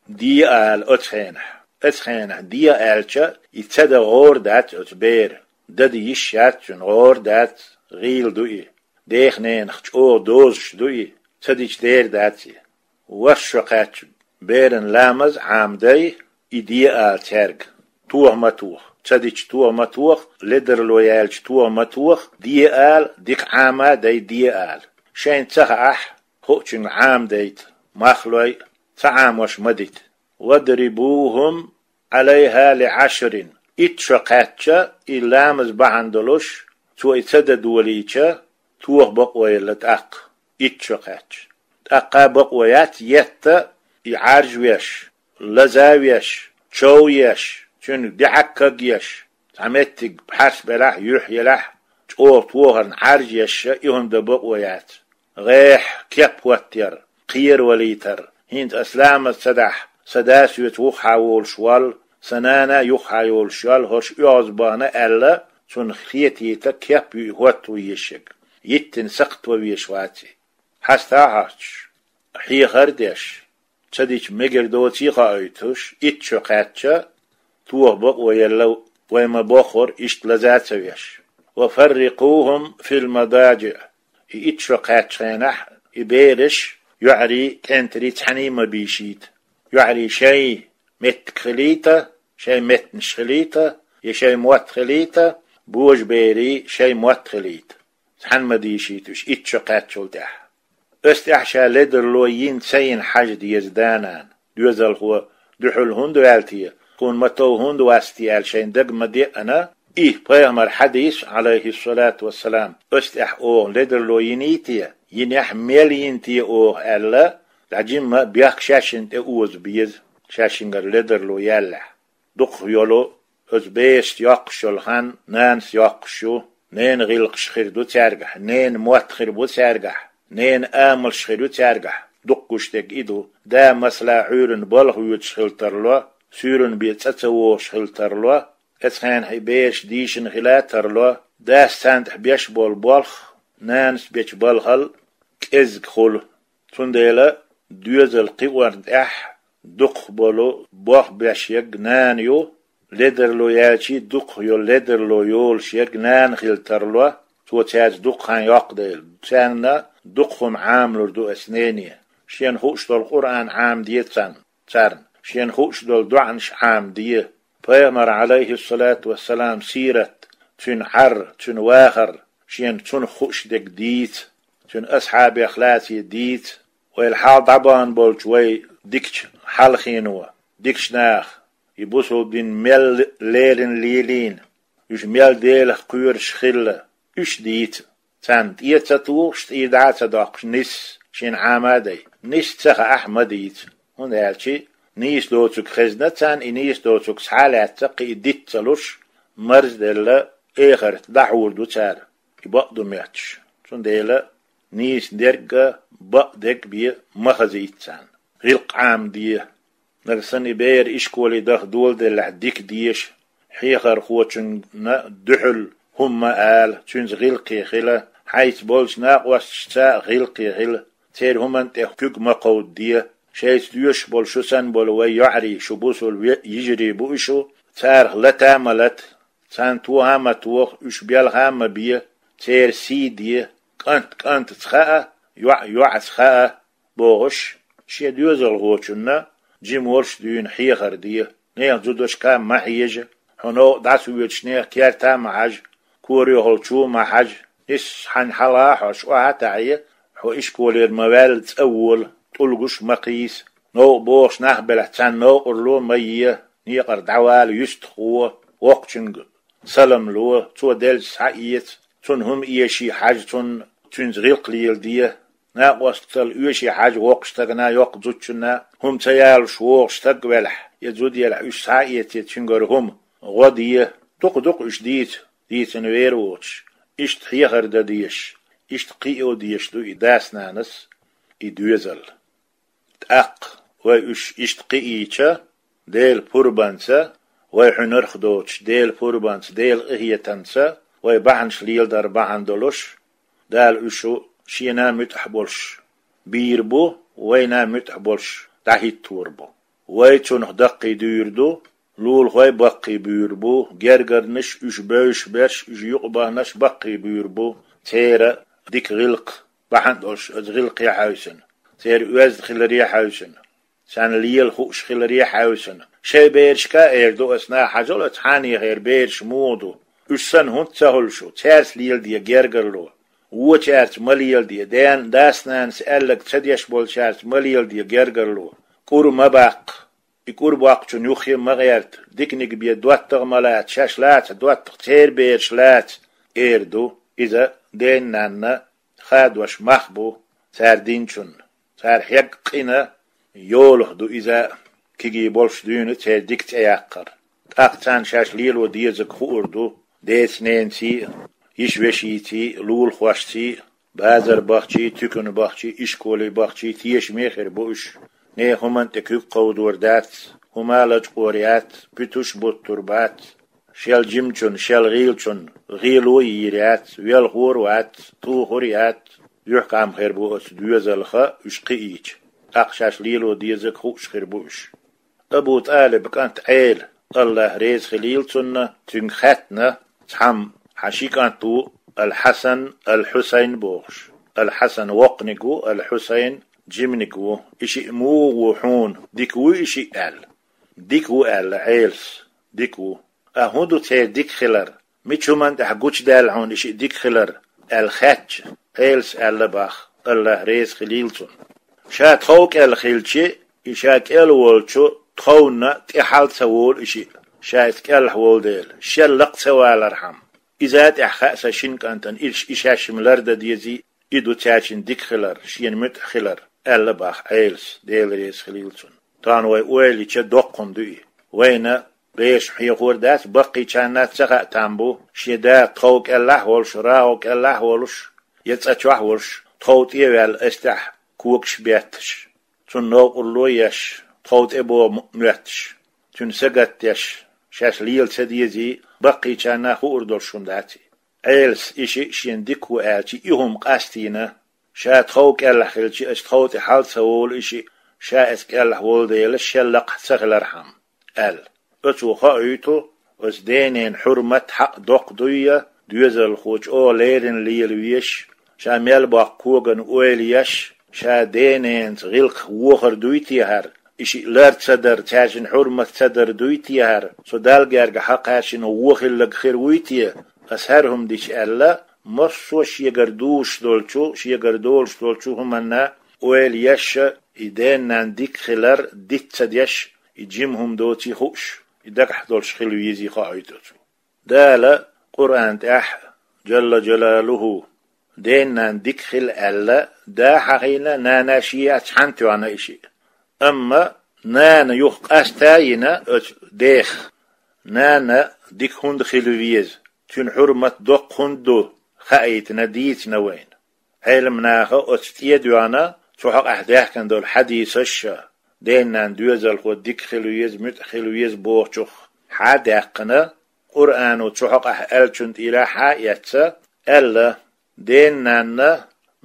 Де ала оцу хенахь. Оцу хенахь де аьлча, и ца дан гӀора дац оцу бера. Дан де йиш яц цуьнан, гӀора дац, гӀийла ду и. Дех-ненах чӀогӀа дозуш ду и, ца дича дер дац и. ВорхӀ шо кхаьчча берана ламаз Ӏамадай, и де ала цаьрга. Тоха ма тоха, ца дича тоха ма тоха, ледарло яьлча тоха ма тоха, де ала, дика Ӏама а дай, де ала. Шайна ца хаахь, хуучуьнга Ӏамадайта, мах лой, ца Ӏамош ма дита. «Вадрибухум Ӏалайха ли Ӏашрин». Итт шо кхаьчча, и ламаз бахьана долуш, цо и ца дан долийча, тоха бакъо елла тӀаккха, итт шо кхаьчча. ТӀаккха бакъо яц етта и Ӏаржвеш, лазавеш, човеш, цуьнга дехьа кагъеш, цхьа меттиг хьарс белахь, юьхь елахь, чӀогӀа тохарна Ӏаржъеш, и хӀума дан бакъо яц. ГӀехь, кеп хӀоттаяр, кхеравалийтар. ХӀинца ас ламаз ца дахь, сан да соьца юххьа волуш вол, сан нана а юххьа йолуш йол, хӀорш оьгӀазбахана аьлла, цунна хетийта кеп ю и хӀоттаван езаш ерг. Йиттина сакхт ван везаш вац и. Хьаста а хьоьстуш, хьехар а деш, ца дича мегар доций а хоуьйтуш, итт шо кхаьчча, тоха бакъо елла, вай ма-боххура, иштта лаза а ца веш. «Ва фаррикъухум фил мадажиӀ». И итт шо кхаьччу хенахь, и бераш, йоӀарий, кӀентарий цхьаьний ма бийшийта. ЙоӀарий шайн меттиг хилийта, шайн меттанаш хилийта, я шайн мотт хилийта, божаберий шайн мотт хилийта. Цхьанна ма дийшийта уьш итт шо кхаьччул тӀаьхьа. Оцу тӀехь ша ледарло йина ца йина хьажа деза да-нана. Доьзалхо дуьхьал хӀунда ваьлла те, тхуна ма тов хӀунда вац те аьлла шайн дага ма деана, и пайхамар хьадийс, Ӏалайхиссалату вассалам, оцу тӀехь оха ледарло йиний те, йинехь мел йина те оха аьлла, дӀа жимма бехк шаьшшинна тӀе оза беза, шаьшшингара ледарло яьллехь. Дукхах йолу, оцу берашца йоккхуш йолу хан нанас йоккхуш ю, ненан гӀиллакхаш хир ду цаьргахь, ненан мотт хир бу цаьргахь, ненан амалш хир ю цаьргахь, дукха гуш дерг и ду, да масала Ӏуьйранна балха воьдуш хила тарло, суьйранна бен цӀа ца вогӀуш хила тарло, оцу хенахь и бераш дийшина хила тарло, дас царна тӀехь беш болу болх, нанас бечу балхал кӀезиг хуьлу. Цундела доьзал кхиорна тӀехь дукхах болу болх беш ерг нана ю, ледарло яьлчий дукхах йолу ледарло йолуш ерг нана хила тарло, цо цаьрца дукха хан йоккху дела. Царна дукха хӀума Ӏамалур ду аса нене. Шена хууш долу Къуръан Ӏамаде царна, царна. Шена хууш долу доӀанаш Ӏамаде. Пайхамар, Ӏалайхиссалату вассалам, сират, цуьнан Ӏар, цуьнан вахар, шена цунах хууш дерг дийца, цуьнан асхьабех лаций дийца. Вайл хьал дӀабахана болчу вай дикачу хьалхийно, дикачу наха, и бусулба дин мел леррина лелийна, уьш мел Делах кхоьруш хилла, уьш дийца. Царна тӀе а ца тухуш, тӀе дӀа а ца доккхуш, нисса шена Ӏама а дай. Нисса ца хаахь, ма дийца. ХӀунда аьлча нийса доцург хезна царна, и нийса доцург схьа а лаьцна, кхин и диц ца луш, марзделла, эхарта дӀахьур ду цара, и бакъ ду моьттуш. Цундела нийса дерг а, бакъ дерг а бен ма хазийта царна. ГӀиллакх Ӏамаде. Нагахь санна и бер ишколе даха доладеллехь дика деша, хьехархочунна дуьхьал хӀума ма ала, цуьнца гӀиллакхе хила, хьайца болчу накъосташца а гӀиллакхе хила, церан хӀуманна тӀе куьг ма кховдаде. Шайца доьшуш болу шу санна болу вай йоӀарий, шу бусулба ве-, йижарий бу уьш, царах лата а ма лата, царна тоха а ма тоха, уьш белха а ма бе, церан сий де, кӀант кӀантаца хаа, йоӀ йоӀаца хаа, бохуш, шен доьзалхочунна жима волуш дуьйна хьехар де, нехан зудашка а ма хьежа, хьо новкъа дӀасавоьдуш нехан керта а ма хьажа, корайохалчу а ма хьажа, нисса хьайна хьалха хьожуш охьа а таӀе, хьо ишколера ма ваьлла цӀа вола, тӀулгаш а ма кхийса, новкъа бохуш нах белахь, царна новкъарло а ма е, некъара дӀавала юьстах гӀо, воккхачуьнга салам ло, цо деллача схьаэца, цунна хӀума эший хьажа, цунна, цуьнца гӀиллакх леладе, накъосталла оьший хьажа, воккхачу стагана, йоккха зудчунна, хӀума ца ялош вогӀуш стаг велахь, я зуда елахь, уьш схьа а эций, цуьнгара хӀума, гӀо де, дукха-дукха уьш дийца, дийцина вер воцуш, иштта хьехар дан дезаш, иштта кхио дезаш ду и дас-нанас, и доьзал. ТӀаккха вай уьш иштта кхиийча, Делан пурбанца, вай хьуьнарх доцуш, Делан пурбанца, Делан къинхетамца, вай бахьанаш леладар бахьана долуш, Дала уьш шена муьтӀахь болуш бийр бу, вайна муьтӀахь болуш дӀахӀиттор бу. Вай цунах даккхий дуьйр ду, лулахой баккхий буьйр бу, гергарнаш, уьш бевзаш берш, уьш юкъабахнарш баккхий буьйр бу, церан дика гӀиллакх бахьана долуш оцу гӀиллакхе хьаьвсина, церан оьзда хиларе хьаьвсина, царна лела хууш хиларе хьаьвсина. Шайн берашка а эр ду аса, наха хьажал оцу хьанехера бераш муха ду. Уьш санна хӀунда ца хуьлу шу, цаьрца леладе гергарло. Вочаьрца ма леладе, ден, дас-нанас аьлларг ца деш болчаьрца ма леладе гергарло. КӀур ма баккха. И кӀур боккхучун юххе ма гӀерта, диканиг бен доттагӀа ма лаца, шаьш лаца доттагӀа, церан бераш лаца, эр ду. Иза ден-нанна хадош мах бу цара динчунна. Цара хьегна къина йолах ду иза, кегий болуш дуьйна церан дика цӀе яккхар. ТӀаккха царна шаьш лело дезарг хуур ду, деца-ненаций а, йиша-вешийций а, лулахошций а, базар бахчий, туькан бахчий, ишколе бахчий тешаме хир бу уьш. Нехан хӀуманна тӀе куьг кховдор дац, хӀума лачкъор яц, пуьтуш буттур бац. Шел жимачун, шел гӀийлачун гӀело йийр яц, велхор вац, тухур яц. Юьхькам хир бу оцу доьзалха уьш кхиийча. ТӀаккха шаьш лело дезарг хууш хир бу уьш. Абу ТӀалиб кӀант Ӏела, АллахӀ реза хилийла цунна, цуьнга хаьттина цхьамма: «Хьан ши кӀант ву, Ал-Хьасан, Ал-Хьусайн бохуш. Ал-Хьасан воккханиг ву, Ал-Хьусайн жиманиг ву. И шиъ муха ву хьуна, дика вуй и шиъ?» – аьлла. «Дика ву», – аьлла Ӏелас. дика ву. Ткъа хӀун ду церан дика хилар? Мича хӀуманна тӀехь гучудаьлла хьуна и шиъ дика хилар? аьлла хаьттича, Ӏелас аьлла боху, АллахӀ реза хилийла цунна. Ша тхов кӀел хилча, и ша кӀел волчу тховна тӀе хьал ца волу и шиъ, ша иза кӀелхьа волу дела, шел лакха ца валархьама. Иза а тӀехь хаьа сан шина кӀантана, и шаьш-м лардан дезий, и ду цаьршинна дика хилар, шена муьтӀахь хилар, аьлла боху Ӏелас, Дела реза хилийла цунна. Тахана вай ойла йича доккха хӀума ду и. Вайна бешахь хьехор дац, баккхийчарна ца хаьа там бу, шен да тхов кӀелахь а волуш, рагӀу кӀелахь а волуш, я цӀа чохь а волуш, тхов тӀе а ваьлла, эстехь когаш бетташ, цунна новкъарло а еш, тхов тӀе богӀу моьтташ, цуьнан сагатдеш, шаьш лела ца дезий, баккхийчарна хуур долуш хӀума дац и. Ӏелас и шиъ шена дика ву аьлча, и хӀума къастийна, ша тхов кӀелахь хилча, аса тхов тӀе хьал ца волу и шиъ, ша аса кӀелахь волу дела, шел лакхахь ца хилархьама, аьлла. Оцо хоуьйту, оцу ден-ненан хьурмат хьакъ доккха дуй я, доьзалхочо оха леррина лела везаш, ша мел боккху когана ойла еш, ша ден-ненаца гӀиллакхах вохар дуй те хӀара, и шиъ лар ца дар, цаьршинна хьурмат ца дар дуй те хӀара, со Далла гергахь кхаьршина вон хилларг хир вуй те, аса хӀара хӀума дича аьлла, массо а шегара дузуш долчу, шегара долуш долчу хӀуманна ойла еш а, и ден-ненан дика хилар диц ца деш, и жима хӀума доций хууш, и дагахь долуш хила везий хоуьйту цо. Дала Къуръан тӀехь, Джалла Джалалуху, ден-нана дика хила аьлла, да хьахийна, нана шен яц хьан тоьхна и шиъ. Амма нана юха къаста а йина оцу дех, нана дика хӀунда хила веза, цуьнан хьурмат доккха хӀунда ду, хаийтина, дийцина вайна. Ӏеламнаха оцу тӀе а доьгӀна, цу хьокъехь даьхкина долу хьадисаш а, ден-нана доьзалхо дика хила веза, муьтӀахь хила веза бохучух хьа а даьккхина, Къуръано цу хьокъехь аьллачунна тӀера хьа а эцна, аьлла: «Ден-нанна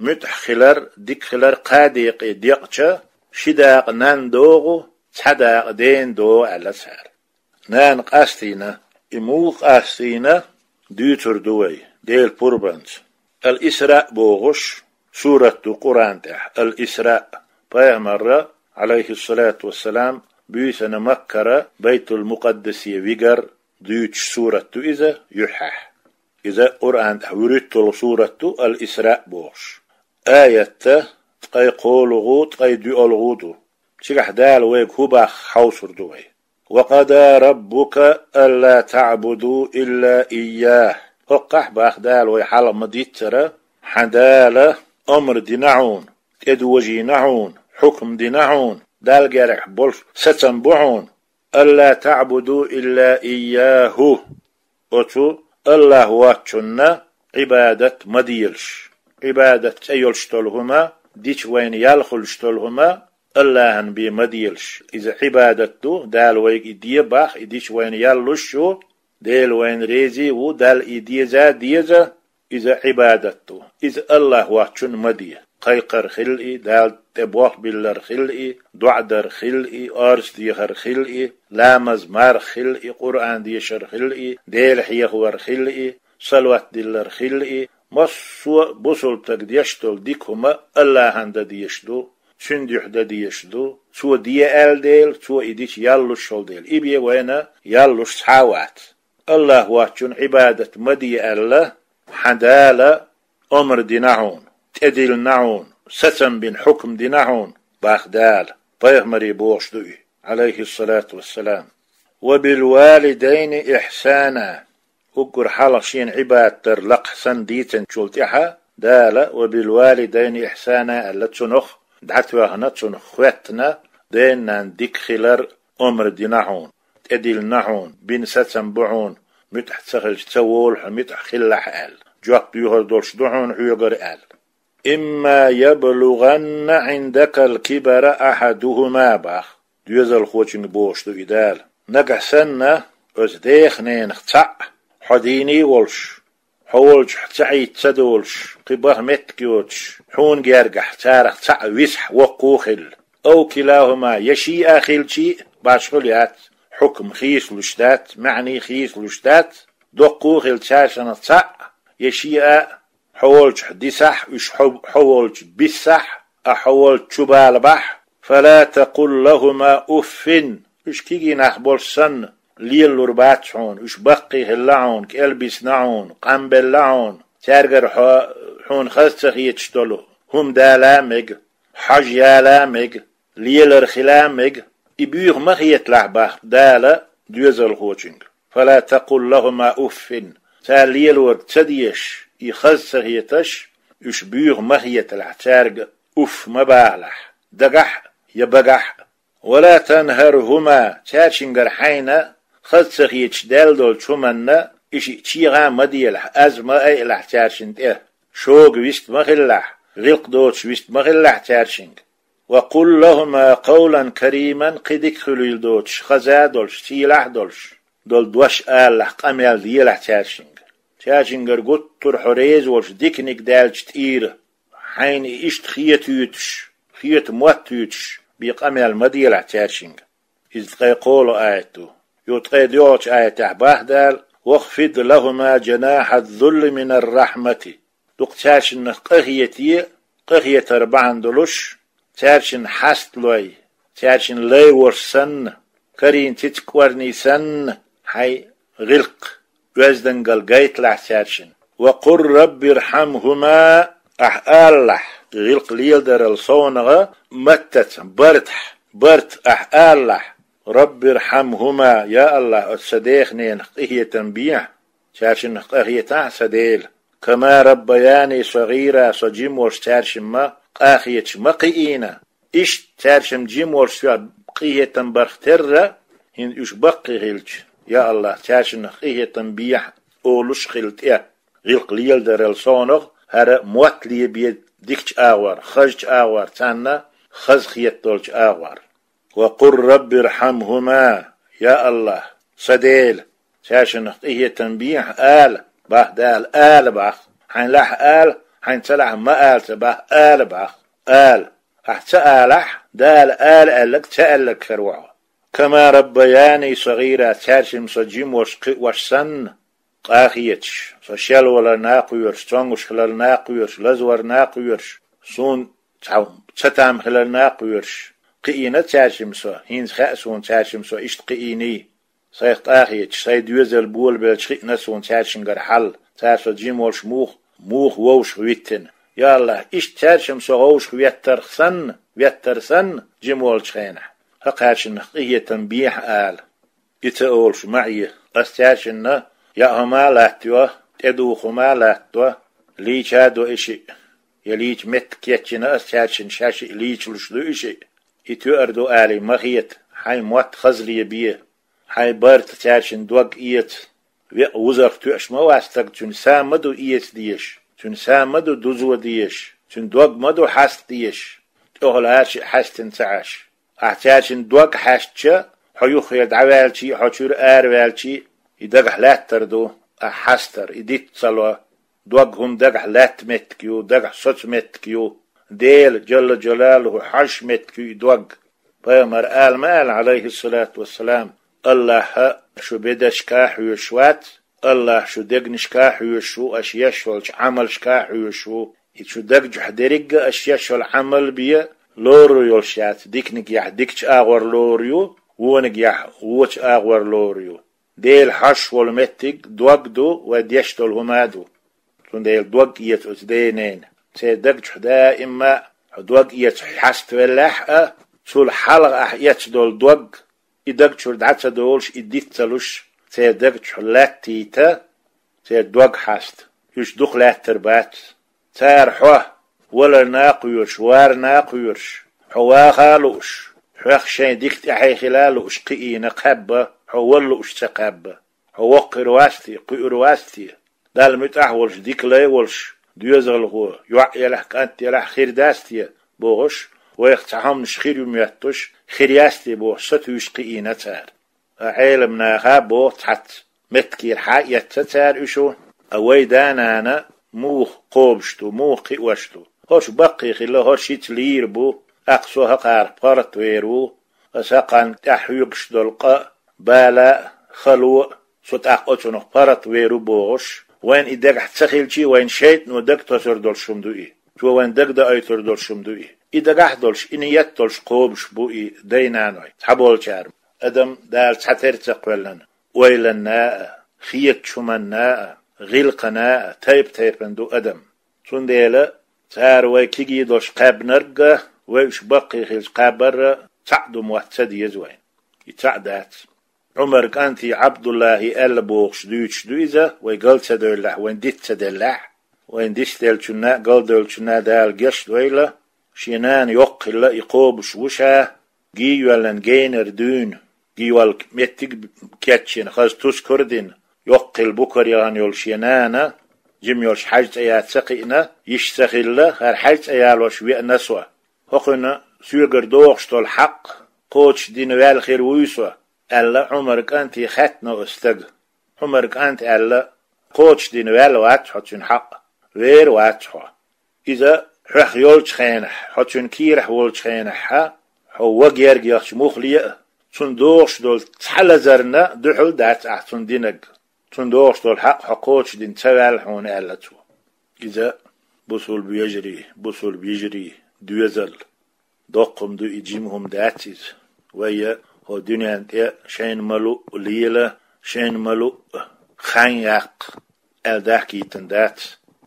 муьтӀахь хилар, дика хилар кхаа декъе декъча, ши дакъа нанна догӀу, цхьа дакъа дена догӀу», аьлла цара. Нана къастийна, и муха къастийна, дуьйцур ду вай, Делан пурбанца. Ал-Исраъ бохуш сурат ду Къуръан тӀехь, Ал-Исраъ, пайхамарра, Ӏалайхиссалату вассалам, буьйсанна Маккара Байтул-Мукъаддасе вигар дуьйцуш сурат ду иза юьххьехь. Иза Къуръан тӀехь вуьрхӀитталгӀа сурат ду, Ал-Исраъ бохуш. Аятта ткъе кхоалгӀа, ткъе доьалгӀа ду. Цигахь Дала вайга хӀун боху хьовсур ду вай. «Ва къада раббука алла таъбуду илла ийяхӀ». ХӀокхахь боху Дала вай хьалха ма-дийццара, хьан Дала омра дина хьуна, тӀедожийна хьуна, хьукам дина хьуна, Далла гергахь болуш сацам бу хьуна, «Алла таъбуду илла ийяхӀу». Оцу АллахӀ воцчунна Ӏибадат ма делаш. Ӏибадат цӀе йолуш долу хӀума, дича вайна ял хуьлуш долу хӀума, АллахӀан бен ма делаш. Иза Ӏибадат ду, Дала вайга и де боху, и дича вайна ял луш ю, Дела вайна реза а ву, Далла и деза а деза, иза Ӏибадат ду. Иза АллахӀ воцчунна ма де. Кхайкхар хилла и, Далла тӀе болх биллар хилла и, доӀа дар хилла и, орца дехар хилла и, ламаз, марха хилла и, Къуръан дешар хилла и, Дела хьехавар хилла и, салават диллар хилла и, массо а бусалба стага деш долу дика хӀума АллахӀан дан дезаш ду, цуьнан дуьхьа дан дезаш ду, цо де аьлла дела, цо и дича ял луш йолу дела. И бен вайна ял луш цхьа а вац. АллахӀ воцчунна Ӏибадат ма де аьлла, хьан Дала омра дина хьуна, тӀедиллина хьуна, сацам бина, хьукам дина хьуна, боху Дала, пайхамаре бохуш ду и, Ӏалайхиссалату вассалам. «Ва билвалидайни ихьсана». Уггар хьалха шена Ӏибадат дар лакха санна дийцинчул тӀаьхьа Дала «ва билвалидайни ихьсана» аьлла, цунах дӀатоьхна, цунах хоьттина, ден-нана дика хилар омра дина хьуна, тӀедиллина хьуна, бина сацам бу хьуна, муьтӀахь ца хилча ца волу хьо, муьтӀахь хилалахь аьлла, жоп доьхур долуш ду хьуна хьоьгара аьлла. «Имма яблугӀанна Ӏиндакал кибара ахьадухӀума», боху, доьзалхочуьнга бохуш ду и Дала. Нагахь санна, оцу дех-ненах цхьаъ, хьо дийне а волуш, хьо волчохь ца Ӏийта ца долуш, кхин баха меттиг йоцуш, хьуна гергахь царах цхьаъ висахь, воккха а хилла. «Ау килахӀума», я шиъ а хилчий а, башхалла яц, хьукам хийцалуш дац, маьӀний хийцалуш дац, доккха а хилла цаьршиннах цхьаъ, я шиъ а, хьо волчохь дисахь, уьш хьо, хьо волчу биссахь, а хьо волчу чубалабахь, «фала такъул лахӀума уффин», уьш кегий нах болуш санна, лелалур бац хьуна, уьш баккхий хилла хьуна, кӀелбисна хьуна, къамбелла хьуна, цаьргара хьо, хьуна хаза ца хеташ долу хӀума дала мега, хьожа яла мега, лелар хила мега, и буьйха ма хеталахь бах Дала доьзалхочуьнга. «Фала такъул лахума уффин». Цара лелорг ца дезаш, и хаза ца хеташ, уьш буьйха ма хеталахь, цаьрга уфф ма бахалахь, дагахь а, я багахь а. «Вала танхархума», цаьршингара хьайна хаза ца хеташ даьлла долчу хӀуманна, и шиъ чегӀа а ма делахь, аз ма айалахь цаьршинна тӀе. Шога вист ма хилалахь, гӀиллакх доцуш вист ма хилалахь цаьршинга. «Ва къул лахума къавлан кариман», кхин дика хуьлийла доцуш, хаза а долуш, сийлахь а долуш долу дош алалахь, къамел делахь цаьршинга. Цаьршингара гуттар а хьо реза волуш диканиг даьлча тӀера, хьайна и иштта хетуьйтуш, хета моттуьйтуш бен къамел ма делахь цаьршинга. Иза ткъе кхоалгӀа аят ду. Юха ткъе доьалгӀачу аятехь бах Дала: «Вахфид лахума жанахьаз-зулли минар-рахьмати». Дукха цаьршиннах къахете, къахетар бахьана долуш, цаьршинна хьаста лой, цаьршинна лай волуш санна, карийн цициг кӀорни санна, хьайн гӀиллакх, оьздангалла гайталахь цаьршинна. «Ва къул раббирхьамхума», ахь алалахь, гӀиллакх леладарал совнагӀа, маттаца, бартахь, барт ахь алалахь: «Раббирхьамхума», я АллахӀ, оцу сан дех-ненах къинхетам бехьа, цаьршиннах къахетахьа, сан Дела. «Кама раббаяни сагӀира», со жима волуш цаьршимма къахеташ ма кхиийна. Иштта цаьршимма жима волуш соьга къинхетам барх терра, хӀинца уьш баккхий хилча, я АллахӀ, цаьршиннах къинхетам бехьа олуш хила тӀе, гӀиллакх леладарал совнагӀа, хӀара мотт лебе дикачу агӀор, хазачу агӀор, царна хазахета долчу агӀор. «Ва къул раббирхьамхума», я АллахӀ, сан Дела, цаьршиннах къинхетам бехьа, ала, бах Дала, ала бах. Хьайн лахь ала, хьайн ца лахь ма ала ца бах, ала бах, ала. Ахь ца алахь, Дала ала аьлларг ца аьлларг хир ву хьо. «Кама раббаяни сагӀира», цаьршимма со жима волуш кхиош санна, къахеташ, со шелвалар накхоьруш, цомгуш хилар накхоьруш, лазвар накхоьруш, суна цхьа ца там хилар накхоьруш, кхиийна цаьршимма со, хӀинца хаьа суна цаьршимма со иштта кхиийний. Сайх къахеташ, сайн доьзал болабелча хиъна суна цаьршингара хьал, цара со жима волуш муха, муха вовшах виттина. Я АллахӀ, иштта цаьршимма со вовшах веттарх санна, веттар санна, жима волчу хенахь, хӀокхаьршиннах къинхетам бехьа ала. И ца олуш ма Ӏе, ас цаьршинна яа хӀума а латтайо, тӀедуха хӀума а латтадо, лийча а до и шиъ, я лийча меттиг кечйина ас цаьршинна шаьш шиъ лийчалуш ду и шиъ. И тоьар ду алий ма хета, хьайн мотт хаза лебе, хьайн барта цаьршинна дог эца. Векъа вузарх тоьаш ма вац стаг, цуьнан са ма ду эца дезаш, цуьнан са ма ду дузо дезаш, цуьнан дог ма ду хьаста дезаш. ТӀехула хӀара шиъ хьаьстина ца Ӏаш. Ахь цаьршинна дог хьаьстча, хьо юххера дӀаваьлчий, хьо чуьра араваьлчий, и дагахь лаьттар ду, ахь хьастар, и диц ца ло. Дог хӀума дагахь лаьтта меттиг ю, дагахь соцу меттиг ю. Дела, Джалла Джалалуху, хьожуш меттиг ю и дог. Пайхамара ала ма аьлла, Ӏалайхиссалату вассалам: «АллахӀ шу бедаршка хьоьжуш вац, АллахӀ шу дегнашка хьоьжуш ву, аша еш йолчу Ӏамалшка хьоьжуш ву». И шу даг чохь дерриг а аша еш йолу Ӏамал бен лорур йолуш яц, диканиг яхь дикачу агӀор лору ю, вониг яхь вочу агӀор лору ю. Дела хьожуш волу меттиг дог ду, вай деш долу хӀума а ду. Цундела дог эца оцу ден-ненан. Церан даг чохь даимма а хьо дог эца хьаставеллехь а, цул хьалха ахь эцна долу дог, и даг чуьра дӀа ца долуш, и диц ца луш, церан даг чохь латтийта, церан дог хьаста. Уьш дукха лаьттар бац. Цара хьо, валарна а кхоьруш, варна а кхоьруш, хьо ваха а лууш, хьоьх шайн дика тӀаьхье хила а лууш кхиийна кхаьбба, хьо вала лууш ца кхаьбба. Хьо воккха хир вац те, кхуьур вац те? Далла муьтӀахь а волуш, дика лай а волуш, доьзалхо, йоӀ елахь, кӀант елахь, хир дац те, бохуш, вайх цхьа хӀуманаш хир ю моьттуш, хир яц те бохуш, сатуьйсуш кхиийна цара. Ткъа Ӏелам наха а боху цхьацца, меттигера хьа а эцна цара уьш ву, ткъа вай да-нана муха кхобуш ду, муха кхиош ду? ХӀорш баккхий хилла, хӀорш хӀинца лийр бу, тӀаккха со хӀокхарах паргӀатвер ву, аса хӀокхарна тӀехь хьоьгуш долу къа а, бала а, хало а, со тӀаккха оцунах паргӀатвер ву бохуш, вайна и дагахь ца хилчий, вайна шайтано дагатосур долуш хӀума ду и, цо вайна дагадоуьйтур долуш хӀума ду и. И дагахь а долуш, и ниет а долуш кхобуш бу и дай-наной, цхьаболчара. адам Дала цхьатера ца кхоьллина. Ойланна а, хетачу хӀуманна а, гӀиллакхана а тайп-тайпана ду адам. Цундела цара вай кегий долуш кхаьбнарг а, вай уьш баккхий хилча кхабар а цхьаъ ду мотт ца деза вайна. И цхьаъ дац. Ӏумар кӀанте Ӏабдуллахье аьлла бохуш дуьйцуш ду иза, вай гал ца девллехь, вайна диц ца деллехь, вайна диц деллачунна а, гал девллачунна а Дала гечдойла, шен нана йоккха хилла и кхобуш ву ша, гий йоьллина генара дуьйна, гий йолу меттиг а кечйина, хаза тускар а дина, йоккха хилла букара яхана йолу шен нана, жима йолуш хьаьжа цӀа яц ца кхиъна, йиш ца хилла, хӀара хьаьжа цӀа ялош веана со. ХӀокхуьнан соьгара догӀуш долу хьакъ кхочушдина ваьлла хир вуй со, аьлла, Ӏумар кӀанте хаьттина оцу стага. Ӏумар кӀанта аьлла: «Кхочушдина ваьлла вац хьо цуьнан хьакъ, вер вац хьо. Иза хьох йолчу хенахь, хьо цуьнан кийрахь волчу хенахь, хьо ван герга яхча муххале а, цунна догӀуш долу цхьа лазарна дуьхьал дац ахь цунна динарг. Цунна догӀуш долу хьакъ хьо кхочушдина ца ваьлла хьуна», — аьлла цо. Иза, бусулба вежарий, бусулба йижарий, доьзал. Доккха хӀума ду и, жима хӀума дац иза. Вай а хӀокху дуьнен тӀе шайна ма-луъу лела, шайна ма-луъу хан яккха аьлла дахкийтина дац.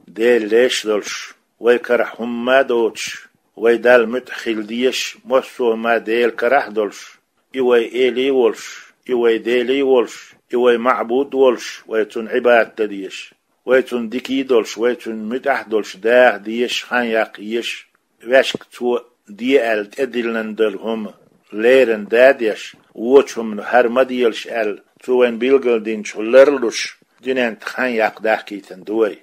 Дела леш долуш, вай карахь хӀумма а доцуш, вай Далла муьтӀахь хила дезаш, массо а хӀума Делан карахь а долуш, и вай Эли а волуш, и вай Дели а волуш, и вай Маъбуд а волуш, вай Цунна Ӏибадат дан дезаш. Вай Цунна дика а долуш, вай Цунна муьтӀахь а долуш даха дезаш, хан яккха езаш, ваьшка Цо де аьлла тӀедиллина долу хӀума леррина да а деш, вочу хӀуманна хӀара ма делаш аьлла, Цо вайна билгалдинчух ларлуш, дуьнен тӀе хан яккха дахкийтина ду вай.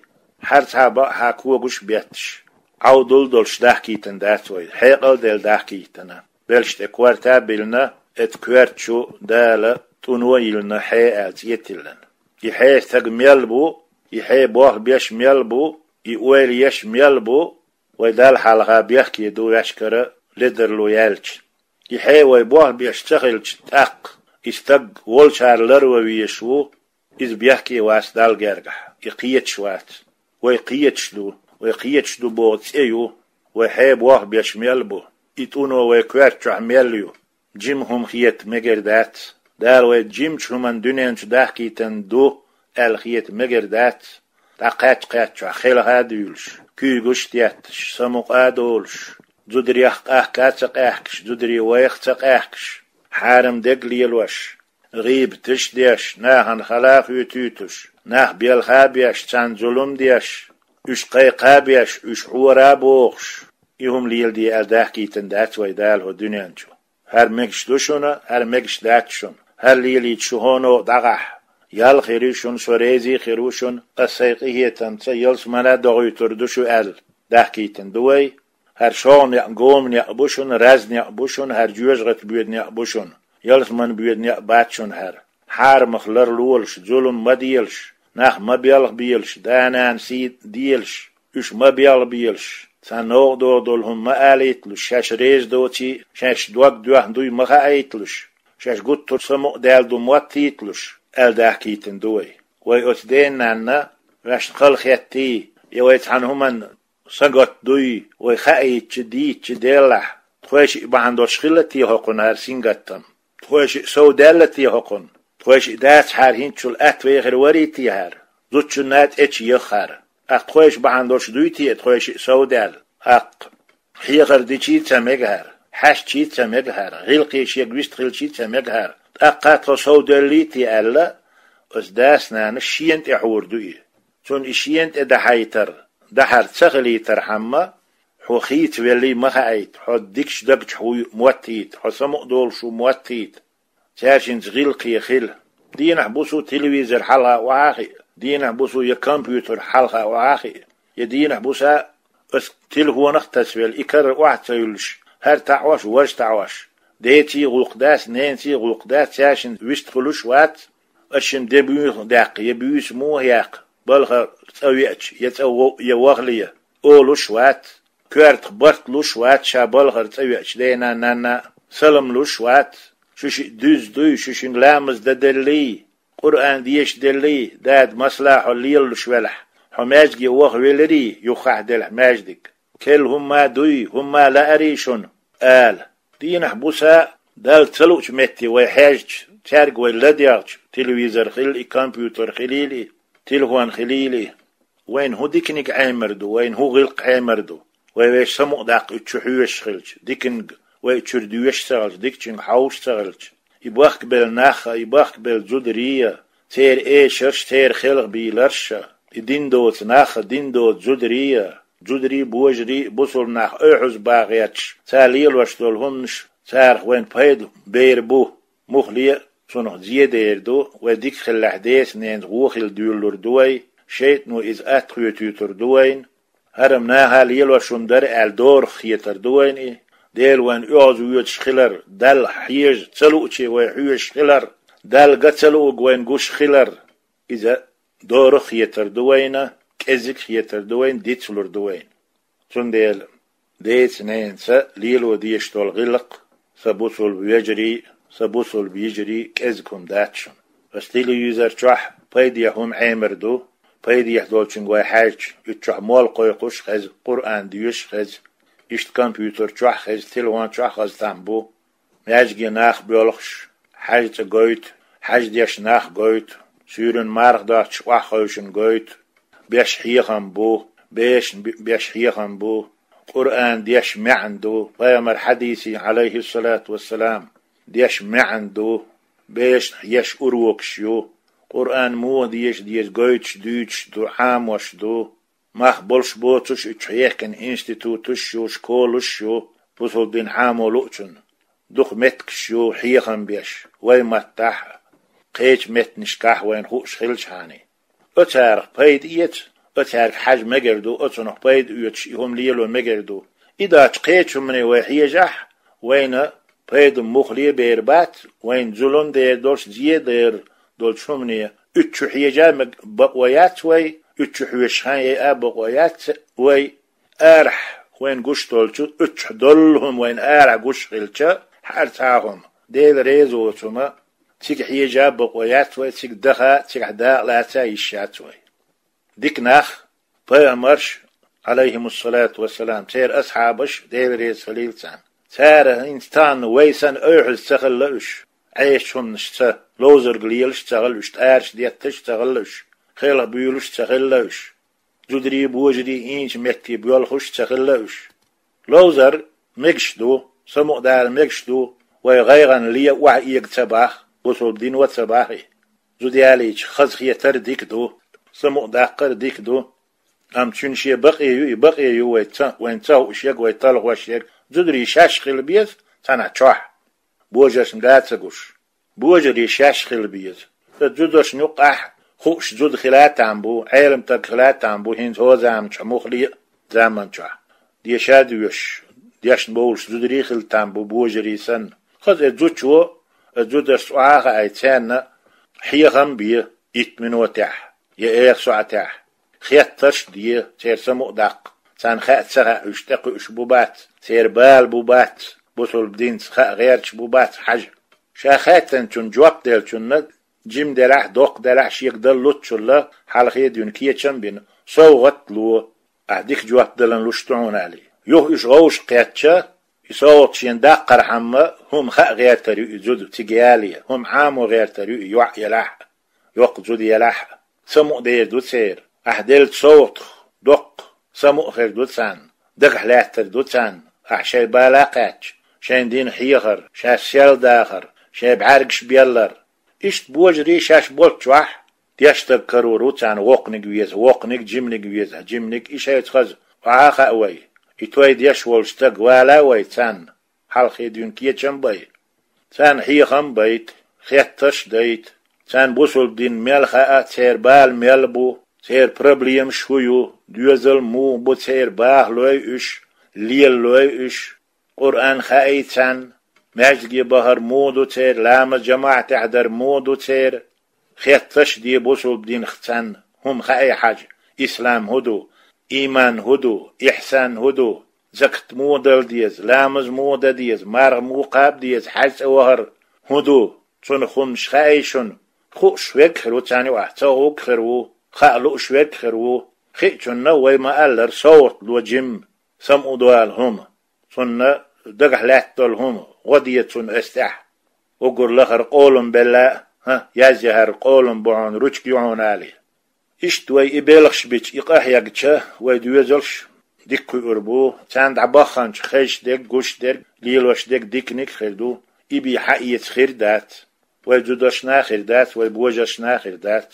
ХӀара цхьа бакъахьа когаш а бетташ, Ӏовдал а долуш дахкийтина дац вай, хьекъал а делла дахкийтина. Белш тӀе корта а биллина, эцу коьрта чу Дала тӀуно а йиллина, хье аьлла цӀе а тиллина. И хье стаг мел бу, и хье болх беш мел бу, и ойла еш мел бу, вай Далла хьалха бехке ду ваьшкара ледарло яьлча. И хье вай болх беш ца хилча, тӀаккха и стаг волчара ларван везаш ву, иза бехке вац Далла гергахь, и кхеташ вац. Вай кхеташ ду, вай кхеташ ду боху цӀе ю, вай хье болх беш мел бу, и тӀуно вай коьрта чохь мел ю. Жима хӀума хета мегар дац. Дала вай жимачу хӀуманна дуьнен чу дахкийтина ду аьлла хета мегар дац. ДӀакхаьчча-кхаьччахь хелха а дуьйлуш, куьйгаш а тетташ, самукъа а долуш, зударех къахка а ца къаьхкаш, зударий вайх а ца къаьхкаш, хьарам дерг лелош, гӀийбаташ а деш, нахана хала а хуьйкуьйтуш, нах белха а беш, царна зулам а деш, уьш кхайкха а беш, уьш хьора а бохуш, и хӀума леладе аьлла дахкийтина дац вай Дала хӀокху дуьнен чу. ХӀара мегаш ду шуна, хӀара мегаш дац шуна, хӀара лелийча шу хӀоно а дӀагӀахь. Ял хир ю шуна, со реза а хир ву шуна, ас сайн къинхетамца ялсамане а дохуьйтур ду шу аьлла, дахкийтина ду вай. ХӀара шовгӀа некъ гома некъ бу шуна, раза некъ бу шуна, хӀара жоьжахати боьду некъ бу шуна. Ялсаманин боьду некъ бац шуна хӀара. Хьарамах ларлолаш, зулам ма делаш, нах ма белхабелаш, да-нана сий делаш, уьш ма белхабелаш, цхьа новкъа догӀу долу хӀума ма алийталаш, шаьш реза доций, шаьш дог доьхна дуй ма хаийталаш, шаьш гуттар самукъадаьлла ду моттийталаш, аьлла дахкийтина ду вай. Вай оцу ден-нанна ваьшна хала хеттий, я вай цхьана хӀуманна сагатдуй, вай хаийтча, дийцча деллахь, тхойшиъ бахьана долуш хилла те хӀокхунна хӀара сингаттам? Тхойшиъ совдаьлла те хӀокхунна? Тхойшиъ дацахьара хӀинцачул атта вехар варий те хӀара? Зудчунна а тӀечу яххьара. ТӀаккха тхойша бахьана долуш дуй те тхойшиъ совдаьлла? ТӀаккха хьехар дичий ца мега хӀара, хьаьшчий ца мега хӀара, гӀиллакхе шега вистхилчий ца мега хӀара, тӀаккха тхо совдоьллий те аьлла, оцу дас-нанас шена тӀе хьур ду и. Цунна и шена тӀе дахьайтар, дахьар ца хилийтархьама, хьо хийцавеллий ма хаийта, хьо дикачу дагчохь вуй моттийта, хьо самукъадолуш ву моттийта. Цаьршинца гӀиллакхе хила. Дийнахь-буса телевизор хьалха охьа а хиъ, дийнахь-буса я компьютер хьалха охьа а хиъ, я дийнахь-буса ас телефонах а тасавелла, и карара охьа ца юьллуш, хӀара таӀош, важа таӀош, деций гӀуллакх дац, ненаций гӀуллакх дац, цаьршинца вистхуьлуш вац, ас шимма де муха даьккха, я буьйса муха яккха, балхара цӀа веача, я цӀа во-, я вахале, олуш вац, коьртах барт луш вац, ша балхара цӀа веача, дена а, нанна а салам луш вац, шу шиъ дуьзна дуй, шу шуьга ламаз дан деллий, Къуръан дешаделлий, дада масала хьо лелалуш велахь, хьо маьждиге вахавеларий, юххехь делахь маьждиг, керла хӀумма а дуй, хӀумма а лаарий шуна, ала. Дийнахь-буса Далла ца луучу метте вай хьаьжча, цаьрга вай ладегӀча, телевизор хилла и, компьютер хилийла и, телефон хилийла и, вайна хӀун диканиг Ӏемар ду, вайна хӀун гӀиллакх Ӏемар ду? Вай вешан самукъадаккха уьш чу хьоьжуш хилча, диканиг вай чуьра доьшуш ца хилча, дикачуьнга хьовсуш ца хилча, и бахкабелла нах а, и бахкабелла зударий а, церан эшарш, церан хелхабийларш а, и дин доцу нах а, дин доцу зударий а, зударий а, божарий а, бусалба нах а ойхьаза баха гӀерташ, цара лелош долу хӀуманаш, царах вайна пайда бер бу. Муххале а цунах зе дер ду, вай дика хиллехь, деца-ненаца гӀо хилла дуьйлалур ду вай, шайтӀано иза атта хетийтур ду вайна. ХӀара-м наха лелош хӀума дара аьлла, дорах хетар ду вайна и. Дела вайна оьгӀаз воьдуш хилар, Далла хьежа ца лууче вай хьоьжуш хилар, Далла ган ца луург вайна гуш хилар, иза дорах хетар ду вайна, кӀезиг хетар ду вайна, дицлур ду вайна. Цундела деца-ненаца лело дезаш долу гӀиллакх, сан бусалба вежарий, сан бусалба йижарий, кӀезиг хӀума дац шуна. Аса телевизор чохь пайдехь хӀума Ӏемар ду, пайдехь долчуьнга вай хьаьжча, уьш чохь молла кхойкхуш а хеза, Къуръан доьшуш а хеза, иштта компьютер чохь а хеза, телефон чохь а хаза там бу. Маьждиге нах боьлхуш, хьаьжа цӀа гойту, хьаьжа деш нах гойту, суьйранна марха доцуш охьахевшина гойту, беш хьехам бу, бешна беш хьехам бу, Къуръан деш маьӀна ду, пайхамар хьадисийн, Ӏалайхиссалату вассалам, деш маьӀна ду, бешна еш урокаш ю, Къуръан муха деша деза гойтуш, дуьйцуш ду, Ӏамош ду. Мах болуш боцуш, уьш чохь хьехкина институташ ю, школаш ю, бусалба дин Ӏамо луучунна. Дукха меттигаш ю хьехам беш, вай маттахь а, кхечу меттанашкахь а вайна хууш хилчхьана. Оцарах пайда эца, оцаьрга хьажа мегар ду, оцунах пайда оьцуш и хӀума лело мегар ду. И доцчу кхечу хӀумане вай хьежахь а, вайна пайда муххале а бер бац, вайна зулам дер долуш, зе дер долчу хӀумане уьш чу хьежа а мега бакъо яц вай, уьш чу хьоьжуш хан яйа а бакъо яц вай. Арахь вайна гуш долчу, уьш чохь долу хӀума вайна арахь гуш хилча, хӀара цхьа хӀума, Дела реза воцу хӀума, цига хьежа а бакъо яц вай, цига даха а, цигахь дакъа лаца а йиш яц вай. Дика нах, пайхамарш, Ӏалайхимуссалату вассалам, церан асхьабаш, Дела реза хилийла царна. Цара хӀинца тахана вай санна ойхьаза ца хилла уьш, Ӏесачу хӀуманашца, ловзарг лелаш а ца хилла уьш, тӀараш детташ а ца хилла уьш, хелха буьйлуш а ца хилла уьш, зударий, божарий ийначу метте боьлхуш а ца хилла уьш. Ловзар мегаш ду, самукъадала мегаш ду, вай гӀайгӀанна ле охьаэга ца боху, бусалба дино ца боху и. Зуда ялийча, хазахетар а дика ду, самукъадаккхар а дика ду. Амма цуьнан шен бакъе ю, и бакъе ю вай ца, вайна ца хууш ерг, вай талхош ерг. Зударий шаьш хила беза цхьана чохь. Божаршна да ца гуш. Божарий шаьш хила беза. Ткъа зударшна юккъехь хууш зуда хила там бу, Ӏелам стаг хила там бу, хӀинца хӀокху заманчохь, муххале а заманчохь. Деша а доьшуш, дешна бовлуш зударий хила там бу, божарий санна. Хаза и зудчо, и зударшца охьа а хаий, царна хьехам а бе, итт минотехь я эха сохьтехь. Хеттарш а де, церан самукъадаккха. Царна хаа ца хаьа, уьш тӀекхуьуш бу бац, церан бала бу бац, бусалба динца хаа гӀерташ бу бац хьажа. Ша хаьттинчунна жоп деллачунна, жима делахь а, доккха делахь а, шега дала лууччул а, хьалхе а дуьйна кечам а бина, совгӀат а ло, ахь дика жоп далан луш ду хьуна аьлла. Юха уьш вовшахкхетча, и совгӀат шена даккхархьама, хӀума хаа гӀертар ю и зуда цига яле, хӀума Ӏамо гӀертар ю и йоӀ елахь а, йоккха зуда елахь а. Самукъадер ду церан. Ахь деллачу совгӀатах доккха самукъа хир ду царна, дагахь лаьттар ду царна, ахь шайн бала кхаьчча, шайна дина хьехар, шаьш сел дахар, шайн бӀаьргаш беллар. Иштта божарий шаьш болччохь, деш стаг карор ву царна, воккханиг веза, воккханиг, жиманиг веза, жиманиг, и шайца хаза охьа а хаьа вай. И той деш волу стаг вала а вай царна, хьалхе дуьйна кечам а бай. Царна хьехам а байта, хеттарш а дайта, царна бусалба дин мел хаьа, церан бала мел бу, церан проблемаш хӀун ю, доьзал муха бу церан, бахалой уьш, лелалой уьш, Къуръан хаий царна, маьждиге бахар муха ду церан, ламаз жамаӀатехь дар муха ду церан. Хеттарш а де бусалба динах царна, хӀума хаий хьажа, ислам хӀун ду, ийман хӀун ду, ихьсан хӀун ду, закат муха дала деза, ламаз муха дан деза, марха муха кхаба деза, хьаьжа цӀа вахар хӀун ду, цунах хӀуманаш хаий шуна. Хууш верг хир ву царна юкъахь, ца гӀугга хир ву, хаа лууш верг хир ву. Хиъчунна вай ма-аллара, совгӀат ло жимма, самукъадола хӀума. Цунна дагахь лаьттал хӀума, гӀо де цунна ас тӀехь. Уггар лахара къолам белла, хӀа, язъяхьара къолам бу хьуна, ручка ю хьуна али. Иштта вай и белхаш бича, и къахьегча, вай доьзалш дика кхуьур бу, царна дӀабахханча хезаш дерг, гуш дерг, лелош дерг диканиг хир ду, и бий хьаэца хир дац. Вай зударшна хир дац, вай божаршна хир дац.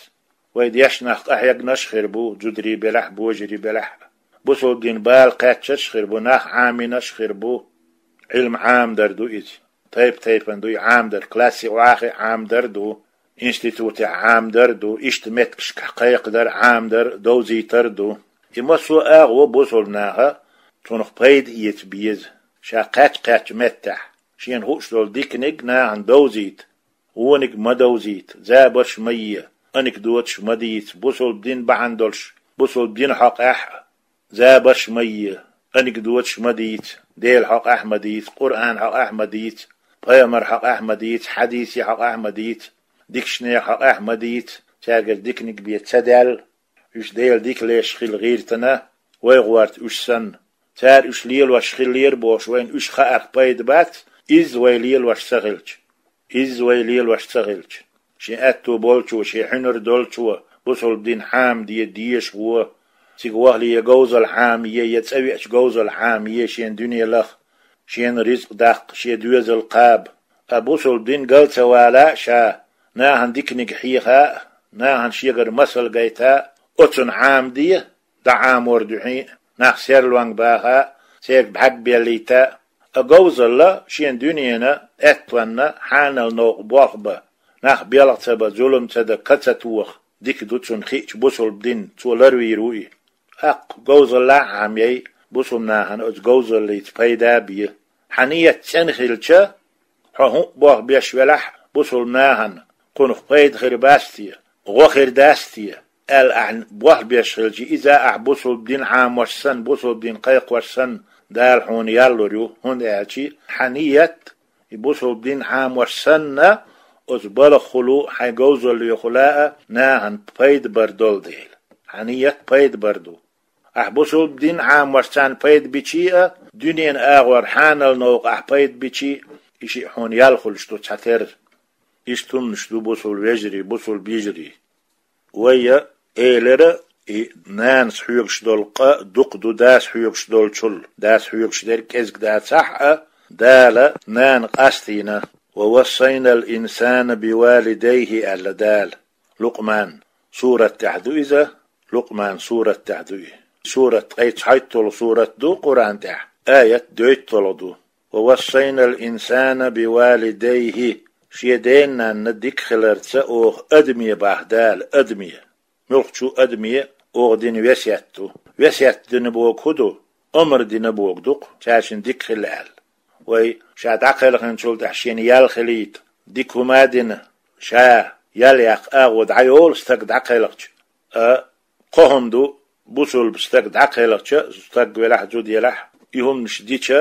Вай дешнах къахьегнаш хир бу, зударий белахь, божарий белахь. Бусалба дин бала кхаьчнаш хир бу, нах Ӏамийнаш хир бу. Ӏилма Ӏамадар ду иза. Тайп-тайпана ду и Ӏамадар, классе охьахи Ӏамадар ду, институтехь Ӏамадар ду, иштта меттигашкахь кхайкхадар, Ӏамадар, довзийтар ду. И массо а агӀо бусалба наха, цунах пайда эца беза, ша кхаьчча-кхаьчча меттехь, шена хууш долу диканиг нахана довзийта, вониг ма довзийта, забарш ма е, анекдоташ ма дийца, бусалба дин бахьана долуш, бусалба дина хьокъехь а, забарш ма е, анекдоташ ма дийца, Делан хьокъехь а ма дийца, Къуръан хьокъехь а ма дийца, пайхамар хьокъехь а ма дийца, хьадиси хьокъехь а ма дийца, дикачу нехан хьокъехь а ма дийца, цаьргара диканиг бен ца даьлла, уьш Делан дика леш хила гӀиртина, вай гӀорта уьш санна. Цара уьш лелош хиллера бохуш, вайна уьш хаарх пайда бац, изза вай лелош ца хилча. Изза вай лелош ца хилча. Шен аьтту болчо, шен хьуьнар долчо бусалба дин Ӏамаде, деша гӀо. Цига вахале я говзалла Ӏамае, я цӀа веача говзалла Ӏамае, шен дуьне лаха, шена ризкъ даккха, шен доьзал кхаба. Ткъа бусалба дин гал ца вала а ша, нахана диканиг хьеха а, нахана шегара масал гайта а, оцунна Ӏамаде, дӀаӀамор дуьхьий, нах серлонга баха, церга бӀаьрг беллийта, а говзалла шен дуьненан аьттонна хьанал новкъа болх бан, нах белха ца бан, зулам ца дан, ка ца тоха, дика ду цунна хиъча бусалба дин, цо ларвийр ву и. ТӀаккха говзалла а Ӏамъяй, бусалба нахана оцу говзаллица пайда а бе. Хьан ният цӀена хилча, хьо хӀуъа болх беш велахь а, бусалба нахана кхунах пайда хир бац те, гӀо хир дац те, аьлла ахьа болх беш хилча, иза ахьа бусалба дин Ӏамош санна, бусалба дин кхайкхош санна, Дала хьуна ял лур ю, хӀунда аьлча хьан ният, и бусалба дин Ӏамош санна, оцу балхахула а, хьайн говзаллехула а нахана пайда бар долу дела. Хьан ният пайда бар ду. Ахьа бусалба дин Ӏамош царна пайда бича а, дуьненан агӀор хьанал новкъа ахьа пайда бича а, и шиъ хьуна ял хуьлуш ду цхьатерра. Иштта хӀуманаш ду, бусалба вежарий, бусалба йижарий. Вай а элира, и нанас хьоьгуш долу къа дукха ду дас хьоьгуш долчул, дас хьоьгуш дерг кӀезиг дацахь а, Дала нана къастийна: «Ва вассайнал инсана бивалидайхи», аьлла Дала. Лукъман сурат тӀехь ду иза, Лукъман сурат тӀехь ду и. Сурат ткъе цхьайтталгӀа сурат ду Къуръан тӀехь, аят дейтталгӀа ду. «Ва вассайнал инсана бивалидайхи», шен ден-нанна дика хиларца оха адаме бах Дала, адаме. Муьлххачу адаме оха дина весет ду. Весет дина боху хӀун ду? Омра дина боху ду-кх, цаьршинна дика хила аьлла. Вай ша дӀакхелхинчул тӀаьхьа шена ял хилийта, дика хӀума а дина, ша ял яккха агӀо дӀайолу стаг дӀакхелхича. А кхо хӀума ду, бусалба стаг дӀакхелхича, стаг велахь, зуда елахь, и хӀуманаш дича,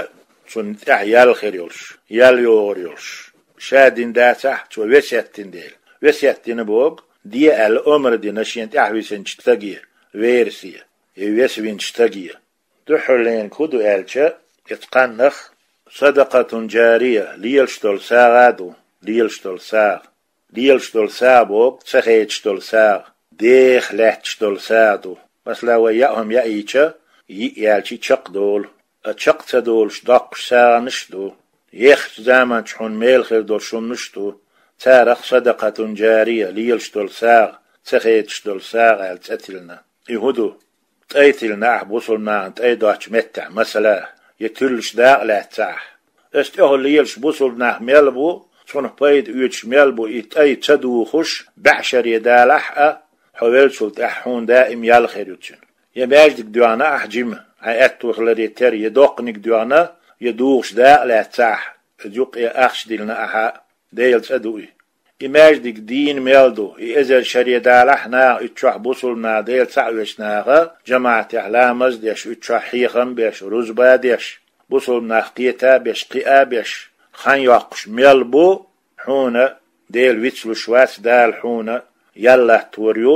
цунна тӀехь ял хир йолуш, ял йогӀур йолуш. Ша дина дацахь, цо весет дина дела. Весет дина боху, де аьлла омра дина шен тӀаьхьависинчу стаге, верасе, я весвинчу стаге. Дуьххьарлерниг хӀун ду аьлча, иза кханнах садакъатун джария, лелаш долу сагӀа а ду, лелаш долу сагӀа. Лелаш долу сагӀа боху, ца хедаш долу сагӀа, деха лаьтташ долу сагӀа ду. Масала, вай яа хӀума яийча, йиъ яьлча чекхдолу, а чекх ца долуш доккхуш сагӀанаш а ду. Ехачу заманчохь хьуна мела хир долуш хӀуманаш а ду. Царах садакъатун джария, лелаш долу сагӀа, ца хедаш долу сагӀа аьлла цӀе тиллина. И хӀун ду? ТӀай тиллина ахь бусалба нахана тӀай доцчу меттехь, масала, я туьллуш дакъа лаьцна ахь. Аса тӀехула лелаш бусалба нах мел бу, цунах пайда оьцуш мел бу, и тӀай ца духуш, бӀе шаре далахь а, хьо веллачул тӀаьхьа хьуна даим ял хир ю цуьнан. Я маьждиг доьгӀна ахь жима, хьайн аьтто хиларе терра, я доккханиг доьгӀна, я духуш дакъа лаьцна ахь, иза юккъе ахча диллина ахьа, Делан цӀа ду и. И маьждиг дийна мел ду, и эзар шаре далахь а, наха и чохь бусалба наха, Дела цхьаъ вечу наха, жамаӀатехь ламаз а деш, и чохь хьехам а беш, рузба а деш, бусалба нах кхета а беш, кхиа а беш, хан йоккхуш мел бу, хьуна Дела вицлуш вац, Дала хьуна ял латтор ю,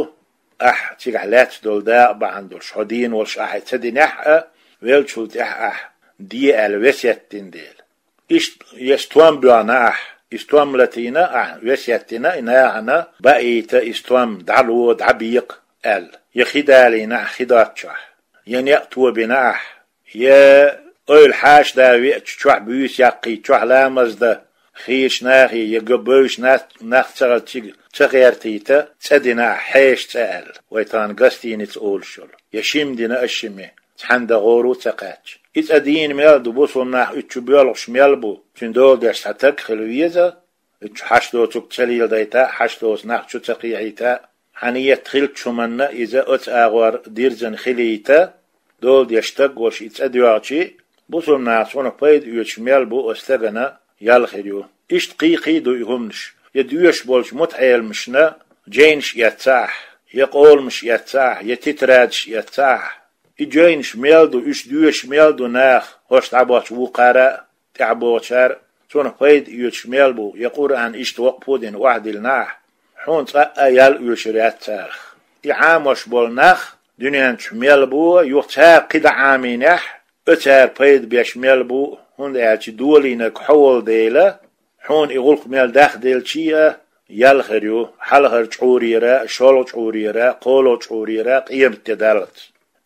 ахь цигахь лаьцна долу дакъа бахьана долуш, хьо дийна волуш ахь и ца динехь а, веллачул тӀаьхьа ахь де аьлла весет дина дела. Иштта я стом боьгӀна ахь, и стом латийна ахь, весеттина и нахана баийта и стом, дӀало, дӀабекъа аьлла. Я хи далийна ахь хи доцчохь, я некъ тобина ахь, я ойла хьаша да веача чохь буьйса яккхийта, чохь ламаз дан хийрачу нахе, я га бевзаш нах, нах ца гӀа цига ца гӀертийта, цӀа дина ахь, хьеша цӀа аьлла, вай тахана гостиница олуш йолу, я шима дина аш шиме, цхьаьна дан гӀора а ца кхаьчча. И цӀа дийна мел ду, бусулба нах уьттачу боьлхуш мел бу, цуьнан дола деш цхьа таг хила веза, уьттачу хьаш доцург ца леладайта а, хьаш доцу нах чу ца кхехьийта а, хьан ниет хиллачу хӀуманна иза оцу агӀор дирзина хилийта, дола деш стаг волуш и цӀа доьгӀчи, бусулба нахаца хьуна пайда оьцуш мел бу оцу стагана ял хир ю. Иштта кхин-кхин ду и хӀуманаш. Я доьшуш болчу мутаӀеламашна жайнаш эцна ахь, я къоламаш эцна ахь, я тетрадаш эцна ахь. И жайнаш мел ду, уьш доьшуш мел ду наха, хӀорш дӀабоцчу вукхара а, тӀаьхьа бохучара а, цунах пайда оьцуш мел бу, я Къуръан иштта воккхаво дина охьадиллина ахь, хьуна цкъа а ял оьшур яц царах. И Ӏамош болу нах дуьнен чу мел бу, юха цара кхидӀа Ӏамийнехь, оцара пайда беш мел бу, хӀунда аьлча долийнарг хьо волу дела, хьуна и гӀуллакх мел дахделчи а, ял хир ю, хьалхара чкъурера, шолгӀа чкъурера, кхоалгӀа чкъурера, къематде даллалц.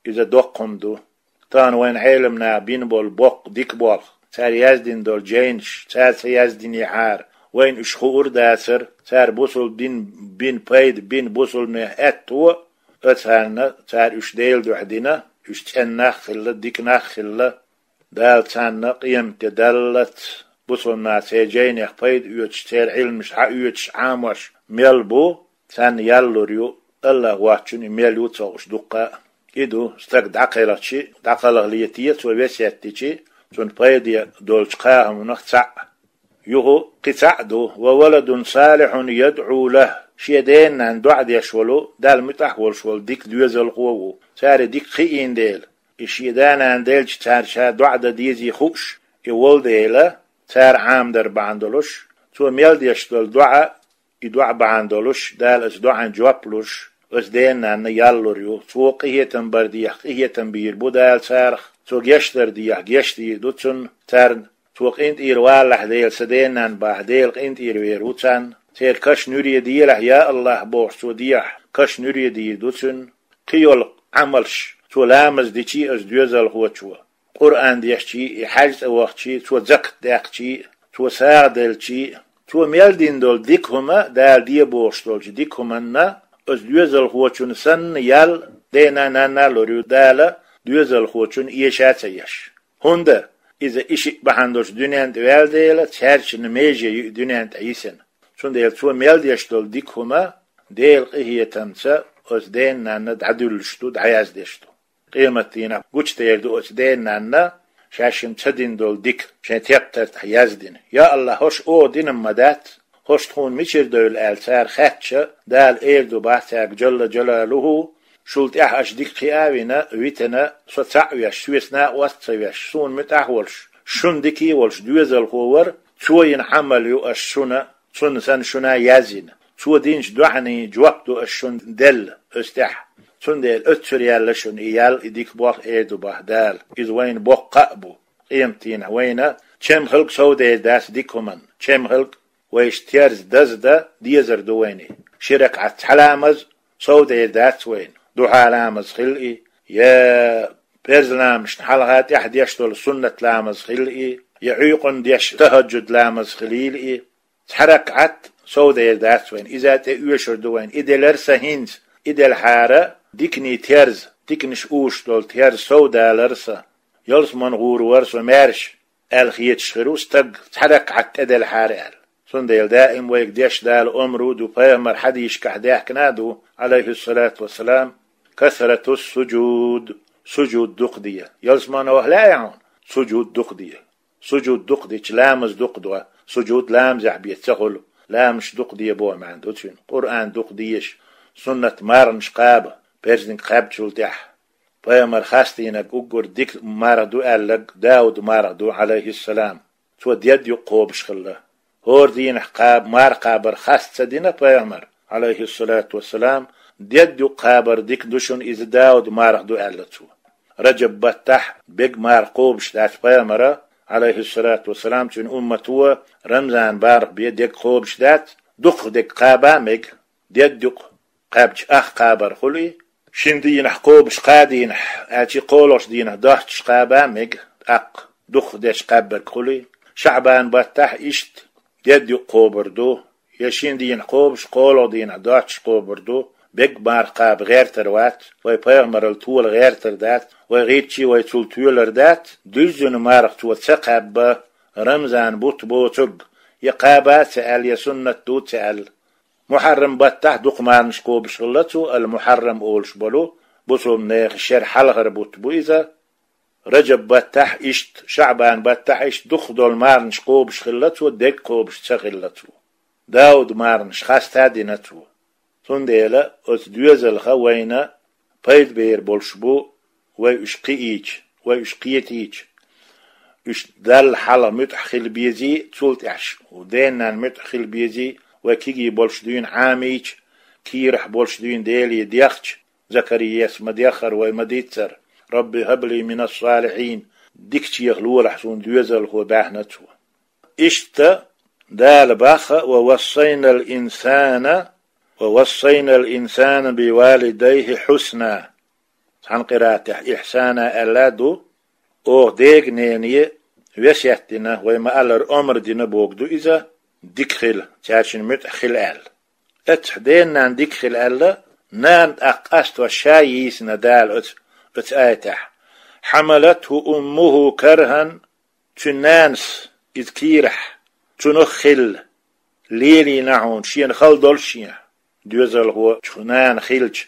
Иза доккха хӀума ду. Тахана вайн Ӏеламнаха бина болу боккха дика болх, цара яздина долу жайнаш, цара ца яздинехьара, вайна уьш хуур а дацара, цара бусулба дин бина пайда бина бусулбанех аьтто а, царна, цара уьш Делан дуьхьа дина, уьш цӀена нах а хилла, дика нах а хилла, Дала царна къематде даллалц, бусулба наха церан жайнех пайда оьцуш, церан Ӏилмаш хьаоьцуш Ӏамош мел бу, царна ял лур ю, АллахӀ воцчунна и мел ю ца хууш дуккха а. И ду, стаг дӀакхелхичи, дӀакхалха летий, цо весет дичи, цунна пайде долчу кхаа хӀуманах цхьаъ. Юха кхин цхьаъ ду: «Ва валадун салихьун ядӀу лахӀ», шен дена-нанна доӀа деш волу, Далла муьтӀахь волуш волу дика доьзалхо ву, цара дика хиийна дела. И шен да-нана делча, цара ша доӀа дан дезий хууш, и волу дела, цара Ӏамадар бахьана долуш, цо мел деш долу доӀа, и доӀа бахьана долуш, Дала оцу доӀан жоп луш, оцу дена-нанна ял лур ю. Цо къинхетам бар дехьа, къинхетам бийр бу Дала царах, цо гечдар дехьа, гечдийр ду цунна, царна. Цо къинтӀера валалахь Дела сан дена-нанна бахьа, Дела къинтӀера вер ву царна. Церан каш нуьре делахь, я АллахӀ бохуш цо дехьа, каш нуьре дийр ду цуьнан. Кхин йолу Ӏамалш, цо ламаз дичий оцу доьзалхочо, Къуръан дешчий, и хьаьж цӀа вахчий, цо закат даьккхичий, цо сагӀа делчий, цо мел дина долу дика хӀума, Дала де бохуш долчу дика хӀуманна, оцу доьзалхочунна санна ял дена-нанна лур ю Дала, доьзалхочунна эша а ца еш. ХӀунда иза и шиъ бахьана долуш дуьнен тӀе ваьлла дела, цаьршинна меже ю и дуьнен тӀе йисина. Цундела цо мел деш долу дика хӀума Делан къинхетамца оцу дена-нанна дӀадуьллуш ду, дӀаяздеш ду. Къематдийнахь гучудер ду оцу дена-нанна шаьшшинна ца дина долу дика, шайн тептар тӀехь яздина. Я АллахӀ, хӀорш оха дина-м ма дац, хӀорш тхуна мичара девлла аьлла цара хаьттича, Дала эр ду боху цаьрга, Джалла Джалалуху: «Шул тӀаьхьа аша дика кхиа а вина, витина, со цхьаъ веш, соьца накъост а ца веш, суна муьтӀахь а волуш, шуна дика а волуш доьзалхо вара, цо йина Ӏамал ю аша шуна, цунна санна шуна а яздина. Цо динчу доӀанийн жоп ду аша шуна делла оцу тӀехь. Цундела оццуьра яьлла шуна и ял, и дика болх», эр ду боху Дала. Иза вайна боккха а бу. Къематдийнахь вайна чам хилга совдер дац дика хӀуманна. Чам хилга, вайша терза даздан дезар ду вайна. Ши ракаӀат цхьа ламаз совдер дац вайна. Духьа ламаз хила и, я парз ламазашна хьалха тӀаьхьа деш долу суннат ламаз хила и, я Ӏуьйкъана деш тахӀаджуд ламаз хилийла и. Цхьа ракаӀат совдер дац вайна, иза тӀе оьшур ду вайна. И делара сан хӀинца, и делахьара диканийн терза, диканаш уьйш долу терза совдалара сан. Ялсамане гӀур вара со маьрша, аьлла хеташ хир ву стаг, цхьа ракаӀат тӀеделахьара аьлла. Цундела даим вайга деш Дала омра ду, пайхамара хьадисашкахь даьхкина а ду, Ӏалайхиссалату вассалам: «Касратус сужуд», сужуд дукха де. Ялсамане ваха лаьий хьуна? Сужуд дукха де. Сужуд дукха дича, ламаз дукха до, сужуд ламазехь бен ца хуьлу, ламазаш дукха де боху маьӀна ду цуьнан. Къуръан дукха деша, суннат марханаш кхаба, парзниг кхаьбначул тӀаьхьа. Пайхамара хастийнарг уггар дика марха ду аьлларг Дауда марха ду, Ӏалайхиссалам. Цо дед юкъа кхобуш хилла. ХӀора дийнахь кхаба, марха кхабар хаста ца дина пайхамара, Ӏалайхиссалату вассалам, дед юкъа кхабар дика ду шуна, иза Дауда марха ду аьлла цо. Раджаб баттахь бег марха кхобуш дац пайхамара, Ӏалайхиссалату вассалам, цуьнан уммато Рамзан бархӀ бен дерг кхобуш дац, дукхах дерг кхаба мега, дедда юкъ кхаьбча ах кхабар хуьлу и, шина дийнахь кхобуш кхаа дийнахь, аьлча кхоалгӀачу дийнахь доццуш кхаба мега, тӀаккха дукхах деш кхаьбнарг хуьлу и. ШаӀбан баттахь иштта дедда юкъ кхобур ду, я шина дийнахь кхобуш, кхоалгӀа дийнахь доццуш кхобур ду, берриг марха кхаба гӀертар вац, вай пайхамарал тола гӀертар дац, вай гӀирчий вай цул тоьлар дац, дуьззина марха цо ца кхаьбна, Рамзан бутт боцург, я кхаба ца аьлла, я суннат ду ца аьлла. Мухьаррам баттахь дукха марханаш кхобуш хилла цо, ал-Мухьаррам олуш болу, бусалба нехан шеран хьалхара бутт бу иза. Раджаб баттахь иштта, ШаӀбан баттахь иштта дукха долу марханаш кхобуш хилла цо, дерг кхобуш ца хилла цо. Дауд марханаш хаста а дина цо. Цундела оцу доьзалха вайна пайда бер болуш бу, вай уьш кхиийча, вай уьш кхетийча. Уьш Далла хьалха муьтӀахь хила безий, цул тӀаьхьа денна-нанна муьтӀахь хила безий, вай кегий болуш дуьйна Ӏамийча, кийрахь болуш дуьйна Деле дехча, Закарияс ма деххара вай ма дийццара: «Рабби хӀабли минас-салихьин», дикачех лолахь суна доьзалхо, баьхна цо. Иштта Дала боху: «Ва вассайнал инсана, ва вассайнал инсана би валидайхи хьусна». Цхьана къираатехь ихьсана аьлла а ду, оха дега-нене весет дина, вай ма-аллара, омра дина бохург ду иза, дика хила, цаьршинна муьтӀахь хила аьлла. Эццахь денна-нанна дика хила аьлла, нана тӀаккха къастош ша йийцина Дала оцу, оцу аятехь: «Хьамалатху уммуху кархӀан», цуьнан нанас иза кийрахь, цунах хилла, лелийна хьуна, шена хала долуш шен. Доьзалхочух нана хилча,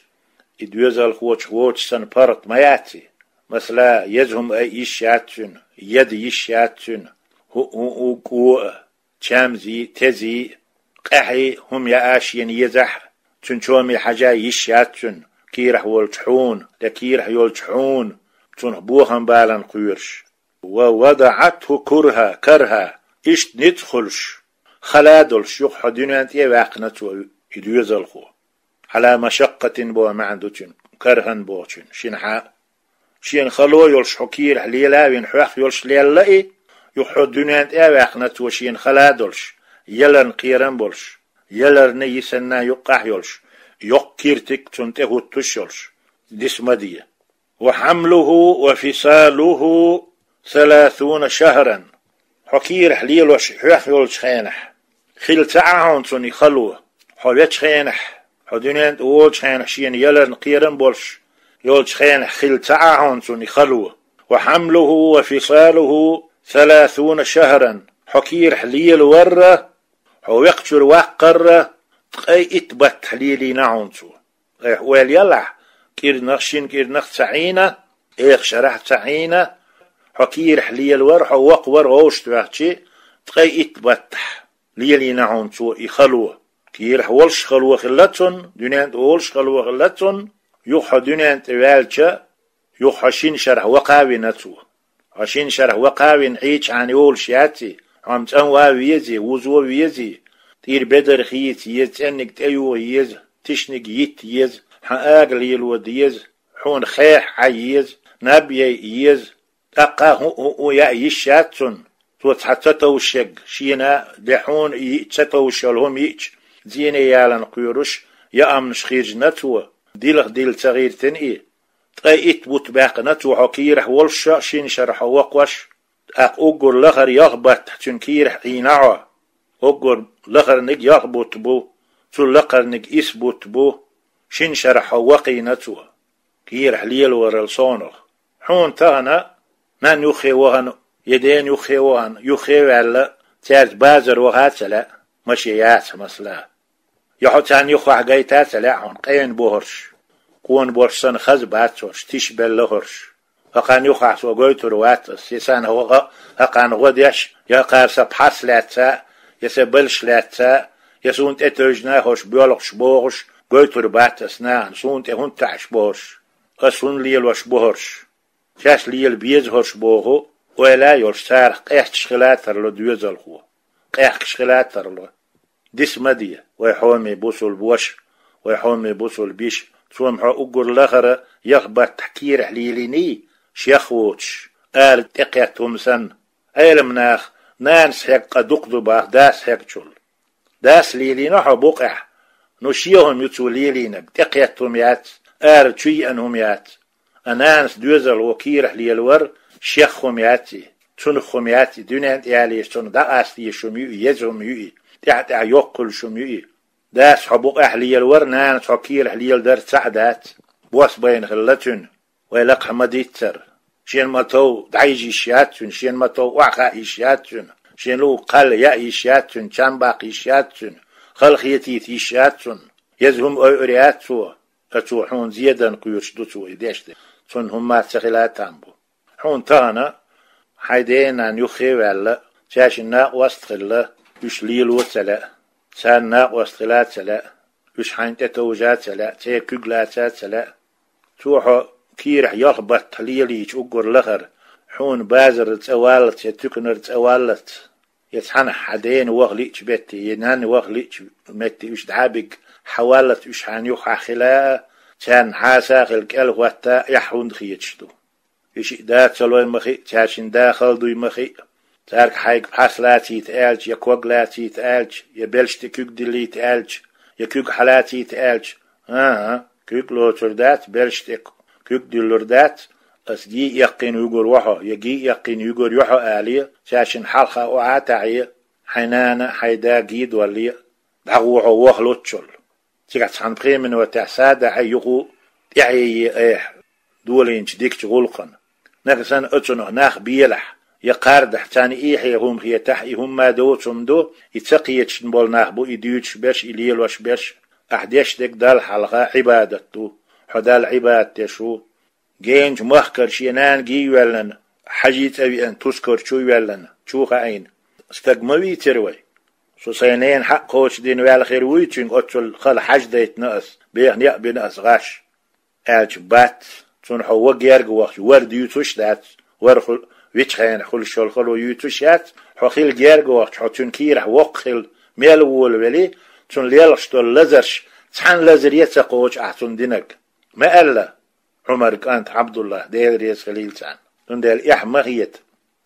и доьзалхочух воцуш санна паргӀат ма яц и. Масала, еза хӀума айа йиш яц цуьнан, яда йиш яц цуьнан, хӀу-, хӀу-, хӀу-, кӀо а, чамзий, тезий, къаьхьий хӀума яа шена езахь а, цуьнан чоме хьажа йиш яц цуьнан, кийрахь волчу хьуна, я кийрахь йолчу хьуна, цунах бохам-балам кхоьруш. «Ва вадаӀатху курхӀа, кархӀа», иштта ницкъ хуьлуш, хала а долуш, юха хьо дуьнен тӀе а ваьккхина цо, и доьзалхо. «Ӏала машаккъатин» боху маьӀна ду цуьнан, «кархӀан» бохучун, шина хьа. Шена хало йолуш хьо кийрахь лела а вина, хьох йолуш лелла и, юха хьо дуьнен тӀе а ваьккхина цо, шена хала а долуш, яларна кхерам болуш, яларна йисанна юккъахь йолуш, йоккха киртиг цунна тӀе хӀуттуш йолуш, диса ма де. «Ва хьамлуху ва фисалуху саласуна шахран». Хьо кийрахь лелош хьох йолчу хенахь, хилла ца Ӏа хьуна цунна и хало, хьо вечу хенахь, хьо дуьнен тӀе волчу хенахь шена яларна кхерам болуш йолчу хенахь хилла ца Ӏа хьуна цунна и хало. «Ва хьамлуху ва фисалуху саласуна шахран». Хьо кийрахь лелаварра, хьо векхачуьра ваккхарра, ткъе итт баттахь лелийна хьуна цо. Айхьа ойла елахь, кӀирнах, шина кӀирнах ца Ӏийна, эха шарахь ца Ӏийна, хьо кийрахь лелавар, хьо воккхавар гӀовшта ваьхчи, ткъе итт баттахь лелийна хьуна цо и хало. Кийрахь волуш хало хилла цунна, дуьнен тӀе волуш хало хилла цунна, юха хьо дуьнен тӀе ваьлча, юха хьо шина шарахь вакха а вина цо. Хьо шина шарахь вакха а вина Ӏийча хьуна йолуш яц и, хьо-м цӀанва а везий, вузо а везий, тӀера бедар хийца еза, цӀенниг тӀеюха еза, тишниг йитта еза, хьан ага лело деза, хьуна хеха Ӏа еза, наб яйа еза, тӀаккха хӀуъу-хӀуъу яа йиш яц цунна. Цо цхьа ца товшаг, шена де хьуна йиъча, ца товш йолу хӀума йиъча, зене ялан кхоьруш, яамнаш хиржина цо, дилха дилла ца гӀиртина и. Ткъе итт бутт баьккхина цо хьо кийрахь волуш а, шина шарахь хьо воккхуш а, тӀаккха уггар лахара ялх баттахь цуьнан кийрахь Ӏийна хьо. Уггар лахарниг ялх бутт бу, цул лакхарниг исс бутт бу, шина шарахь хьо вакхийна цо. Кийрахь лелаварал совнах. Хьуна тахана нанна юххе вахана, я дена юххе вахана, юххе а ваьлла, цаьрца базар ваха а ца лаьа, машен яцахь, масала. Я хьо царна юххехь гайта а ца лаьа хьуна, къена бу хӀорш. Къона болуш санна хаза бац хӀорш, тиша белла хӀорш. ХӀокхарна юххехь со гойтур вац ас, я сан хӀокху, хӀокхарна гӀо деш, я хӀокхара сан пхьарс лаьцна, я сан балш лаьцна, я суна тӀетевжина хӀорш боьлхуш бохуш, гойтур бац ас нахана, суна тӀе хӀунда таьӀаш бу хӀорш. Ас хӀунда лелош бу хӀорш? Шаьш лела беза хӀорш боху, ойла а йолуш, царах къесташ хила а тарло доьзалхо. Къехкаш хила а тарло. Диса ма де, вай хьоме бусулба ваша, вай хьоме бусулба йиша, цо-м хьо уггар лахара ялх баттахь кийрахь лелийний, шех воцуш, ала тӀекхетта хӀума санна, Ӏелам наха нанас хьег къа дукха ду бах дас хьегчул. Дас лелийна хьо букъехь, ну шен хӀума ю цо лелийнарг, тӀекхетта хӀума яц, ара чу йиъна хӀума яц. А нанас доьзалхо кийрахь лелавар шех хӀума яц и, цунах хӀума яц и, дуьнен тӀе ялийша цунах дӀакъаста езаш хӀума ю и, еза хӀума ю и, тӀаьхьа-тӀаьхьа йоккха хуьлуш хӀума ю и. Дас хьо букъехь лелавар, нанас хьо кийрахь леладар цхьаъ дац. Бос байна хилла цуьнан, вай лакхахь ма-дийццара. Шен ма-тов дӀайижа йиш яц цуьнан, шен ма-тов охьахаа йиш яц цуьнан, шен луг кхалла яа йиш яц цуьнан, чам баккха йиш яц цуьнан, халахетийта йиш яц цунна. Еза хӀума ойур яц цо, ткъа цо хьуна зедан кхоьруш ду цо и деш де. Цунна хӀумма ца хила там бу. Хьуна тахана хьайн ден-нанна юххе а ваьлла, цаьршинна накъост а хилла, уьш лело а ца лаьа. Царна накъост хила а ца лаьа, уьш хьайна тӀетовжа а ца лаьа, церан куьг лаца а ца лаьа. Цо хьо кийрахь ялх баттахь лелийча уггар лахара, хьуна базарра цӀа валлалц я туьканара цӀа валлалц, я цхьанхьа хьан дена ваха лиъча метте, я нанна ваха лиъча метте уьш дӀа а бигга, хьан валлалц уьш хьайна юххехь хила а, царна хьаса а хилла кӀел хӀотта а эхь хӀунда хеташ ду. И шиъ да ца лой ма хиъ, цаьршинна да хала дуй ма хиъ. Цаьрга хьайга пхьарс лацийта аьлча, я ког лацийта аьлча, я белшаш тӀе куьг диллийта аьлча, я куьг хьалацийта аьлча, хӀан-хӀа, куьг лоцур дац, белшаш тӀе куьг диллур дац, ас гий эккхийна вуьгур ву хьо, я гий эккхийна юьгур ю хьо алий, цаьршинна хьалха охьа а таӀий, хьайн нана а, хьайн да а гий доллий, дӀагӀо хьо ваха луччул. Цигахь цхьана пхи минотехь садаӀий, юха тӀаьхьийе айхьа долийначу дикачу гӀуллакхана. Нагахь санна оцунах нах белахь, я кхардахь, царна эхье хӀума хетахь, и хӀумма доцу хӀума ду, и ца кхеташ болу нах бу и дуьйцуш берш, и лелош берш. Ахь деш дерг Далла хьалха Ӏибадат ду, хьо Далла Ӏибадат деш ву. Генчу махкара шен нана гий йоьллина, хьажий цӀа веана, тускар чу йоьллина, чу хаийна, стаг ма вийцира вай. Со сайн ненан хьакъ кхочушдина ваьлла хир вуй цуьнга, оццул хала хьаж дайтина ас, беха некъ бина ас гӀаш, аьлча бац. Цунна хьо ван герга вахча, вар дуьйцуш а дац, вар ху-, вичхьенахь хуьлуш йолу хало юьйцуш а яц, хьо хила герга вахча, хьо цуьнан кийрахь воккха хила мел волавелий, цунна лелхаш долу лазарш цхьана лазаре а ца кхочу ахь цунна динарг. Ма аьлла, Ӏумар кӀант Ӏабдуллах, Дела реза хилийла царна. Цундела эхь ма хета.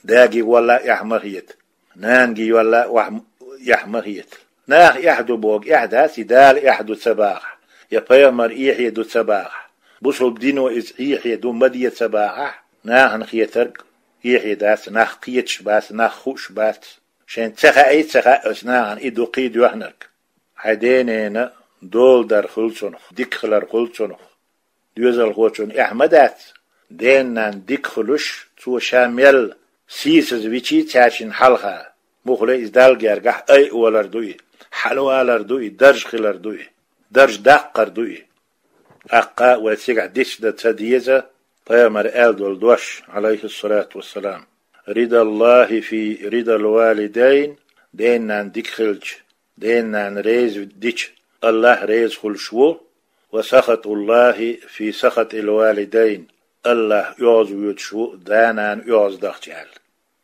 Дагий валла а эхь ма хета. Нанагий валла а охь-, эхь ма хета. Наха эхь ду боху, эхь дац, и Дала эхь ду ца бахахь, я пайхамар эхье ду ца бахахь, бусулба дино иза эхье ду ма де ца бахахь, нахана хетарг эхье дац, нах кхеташ бац, нах хууш бац. Шайн ца хаий, ца хаьа аса нахана и дукхий доьхнарг. Хьайн ден-ненан дола дар хуьлу цунах, дика хилар хуьлу цунах. Доьзалхочун эхь ма дац, ден-нанна дика хуьлуш, цо ша мел сийсаза вичий цаьршинна хьалха. Муххале иза Далла гергахь айа олар ду и, хьалавалар ду и, дарж хилар ду и, дарж даккхар ду и. ТӀаккха вай цигахь дича дан ца деза, пайхамар аьлла долу дош, Ӏалайхиссалату вассалам: «Ридаллахи фи ридал валидайн», ден-нанна дика хилча, ден-нана реза дича, Аллах реза хуьлуш ву, «ва сахатуллахи фи сахатил валидайн», Аллах оьгӀаз воьдуш ву, да-нана оьгӀаз дахча аьлла.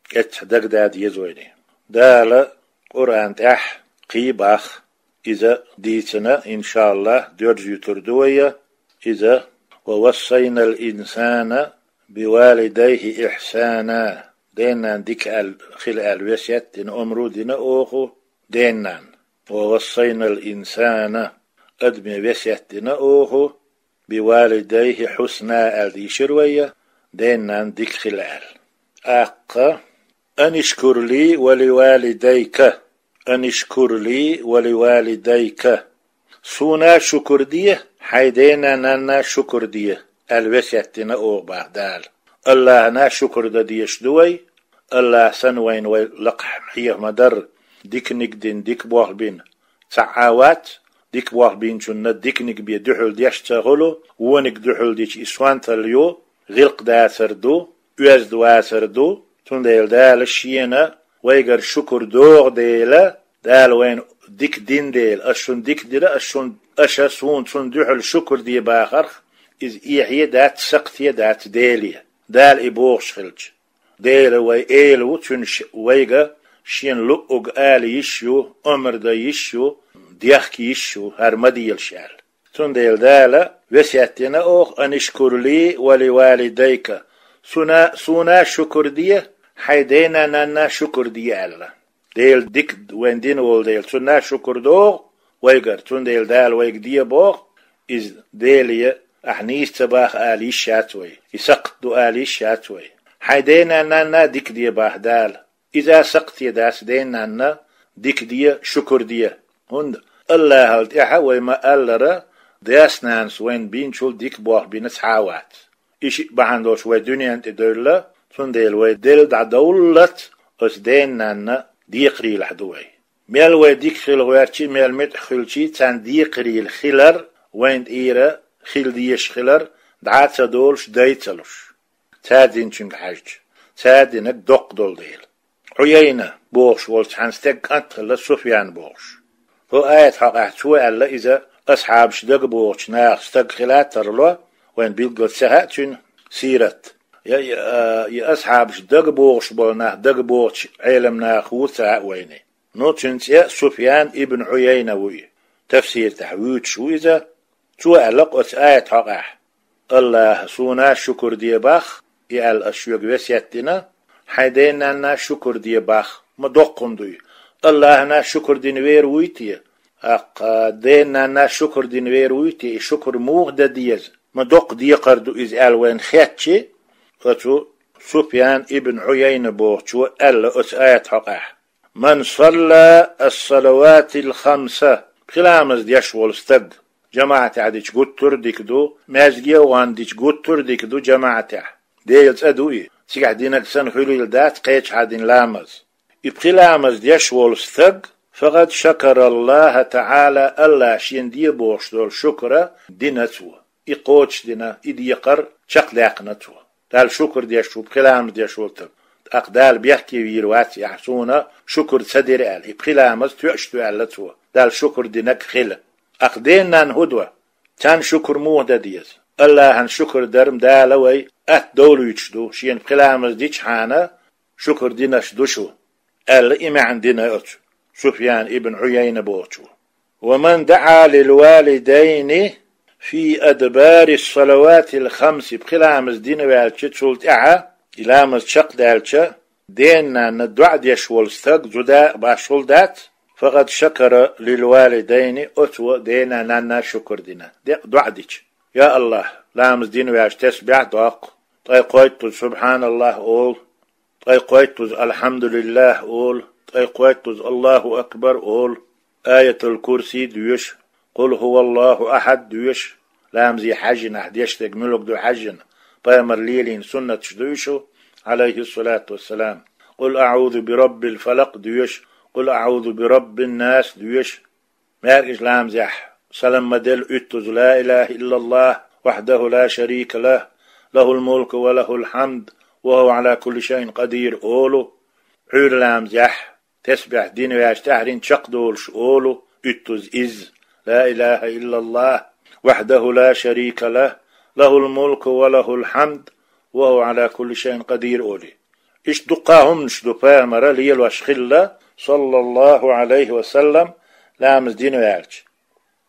КӀетта дагадада еза вайна. Дала Къуръан тӀехь кхин бах, иза дийцина, иншааллах, доьрзуьйтур ду вайя, иза: «Ва вассайнал инсана би валидайхи ихсана». Ден-нана дика аьлла, хила аьлла весет дина, омру дина оха ден-нанна. «Ва вассайнал инсана», адаме весет дина оха, «би валидайхи хьусна», аьлла дийшира вайя, ден-нанна дика хила аьлла. ТӀаккха: «Анишкур ли ва ли валидайка, анишкур ли ва ли валидайка». Суна шукур де, хьайн дена-нанна шукур де, аьлла весет дина оха бах Дала. Аллахьана шукур дан дезаш ду вай, Аллах санна вайна вай лакхахь хьеха ма-дарра, диканиг дина, дика болх бина, цхьаъ а вац, дика болх бинчунна диканиг бен дуьхьал деш ца хуьлу, вониг дуьхьал дича и сонталла ю, гӀиллакх дацар ду, оьзда вацар ду, цундела Дала шена вайгара шукур догӀу дела, Дала вайна дика дина дела, ас шуна дика дира, ас шуна, аша суна цунна дуьхьал шукур де бахарх, иза эхье а дац, сакхте а дац Деле, Дала и бохуш хилча. Дела вай Эла ву, цуьнан ш-, вайга шена луъург ала йиш ю, омра дан йиш ю, дехка йиш ю, хӀара ма делаш аьлла. Цундела Дала весет дина оха: «Анишкур ли ва ли валидайка». Суна, суна шукур де, хьайн дена-нанна шукур де аьлла. Дела дика вайна дина волу дела, цунна шукур догӀу вайгара, цундела Дала вайга де боху, иза Деле ахь нийса ца баха ала йиш яц вай, и сакхт ду ала йиш яц вай. Хьайн дена-нанна дика де баха Дала. Иза сакхте дац дена-нанна дика де, шукур де. ХӀунда Аллахьал тӀаьхьа вай ма-аллара, дас-нанас вайна бинчул дика болх бина цхьа а вац. И шиъ бахьана долуш вай дуьнен тӀе девлла, цундела вай делла дӀадовллалц оцу дена-нанна декхарийлахь ду вай. Мел вай дика хила гӀоьрчий, мел муьтӀахь хилчий, царна декхарийла хилар вайна тӀера хила дезаш хилар дӀа а ца долуш, дай а ца луш. Цара динчуьнга хьаьжча, цара динарг доккха долу дела. Ӏуяйна бохуш волчу цхьана стеган кӀант хилла Суфьян бохуш. ХӀо аят хьокъехь цо аьлла, иза асхьабаш дага бохучу наха стаг хила а тарло, вайна билггал ца хаьа цуьнан сират. Я, я, а, и асхьабаш дага бохуш болу нах дага бохучу Ӏелам наха ву ца хаьа вайна. Ну, цуьнан цӀе Суфьян ибн Ӏуяйна ву и. Тафсир тӀехь вуьйцуш ву иза. Цо аьлла-кх оцу аят хьокъехь: «Аллахьа суна шукур де бах», и аьлла ас шуьга весет дина, хьайн дена-нанна шукур де бах, ма доккха хӀума дуй. Аллахьана шукур дина вер вуй те? Аккха дена-нанна шукур дина вер вуй те? И шукур муха дан деза? Ма доккха декхар ду иза аьлла вайна хетчи, оцу Суфьян ибн Ӏуяйна бохучо аьлла оцу аят хьокъехь: «Ман салла ас-салаватил хамса», пхи ламаз деш волу стаг, жамаӀатехь дича гуттар а дика ду, маьжге а вахана дича гуттар а дика ду жамаӀатехь. Делан цӀа ду и, цигахь динарг санна хуьлийла дац кхечахьа дина ламаз. И пхи ламаз деш волу стаг, «факъад шакара Аллаха таӀала», Аллахьа шена де бохуш долу шукур дина цо. И кхочушдина, и декхар чекхдаьккхина цо. Далла шукур деш ву пхи ламаз деш волу стаг. ТӀаккха Дала бехке вийр вац и, ахь суна шукур ца дира аьлла, и пхи ламаз тоьаш ду аьлла цо, Далла шукур динарг хила. Аккха дена-нанна хӀун до? Царна шукур муха дан деза? Аллахьан шукур дар-м Дала вай атта довлуьйтуш ду, шена пхи ламаз дичхьана, шукур динарш ду шу, аьлла, и маьӀна дина оцу Суфьян ибн Ӏуяйна бохучо. «Ва ман даӀа лил валидайни фи адбари салаватил хамси», пхи ламаз дина ваьлча, цул тӀаьхьа и ламаз чекхдаьлча, дена-нанна доӀа деш волу стаг, зуда а башхул дац, «факъад шакара лил валидайни», оцо дена-нанна шукур дина, декъа доӀа дича. Я Аллахь, ламаз дина ваьлча тесбехь доккху, ткъе кхойттуза «Субхьаналлахь» олу, ткъе кхойттуза «Алхьамдулиллахь» олу, ткъе кхойттуза «Аллаху акбар» олу, Аятул Курси доьшу, Къул хӀуваллаху ахьад доьшу, ламазе хьаьжжина ахь деш дерг муьлург ду хьаьжжина, пайхамар лелийна суннаташ ду уьш, Ӏалайхиссалату вассалам. Къул аӀузу би раббил фалакъ доьшу, Къул аӀузу би раббин нас доьшу. МаьркӀажа ламазехь салам ма-делла уьттуза: «Ла илаха иллаллахь, вахьдаху ла шарика лахь, лахул мулку ва лахул хьамд, ва хӀува Ӏала кулли шайин къадир», олу. Ӏуьйра ламазехь тесбехь дина ваьлча тӀаьхьарчу чекхдолуш олу уьттуза изза: «Ла илаха иллаллахь, вахьдаху ла шарика лахь, лахул мулку ва лахул хьамд, ва хӀува Ӏала кулли шайин къадир», олий. Иштта дуккха хӀуманаш ду пайхамара лелош хилла, саллаллаху Ӏалайхи ва саллам, ламаз дина ваьлча.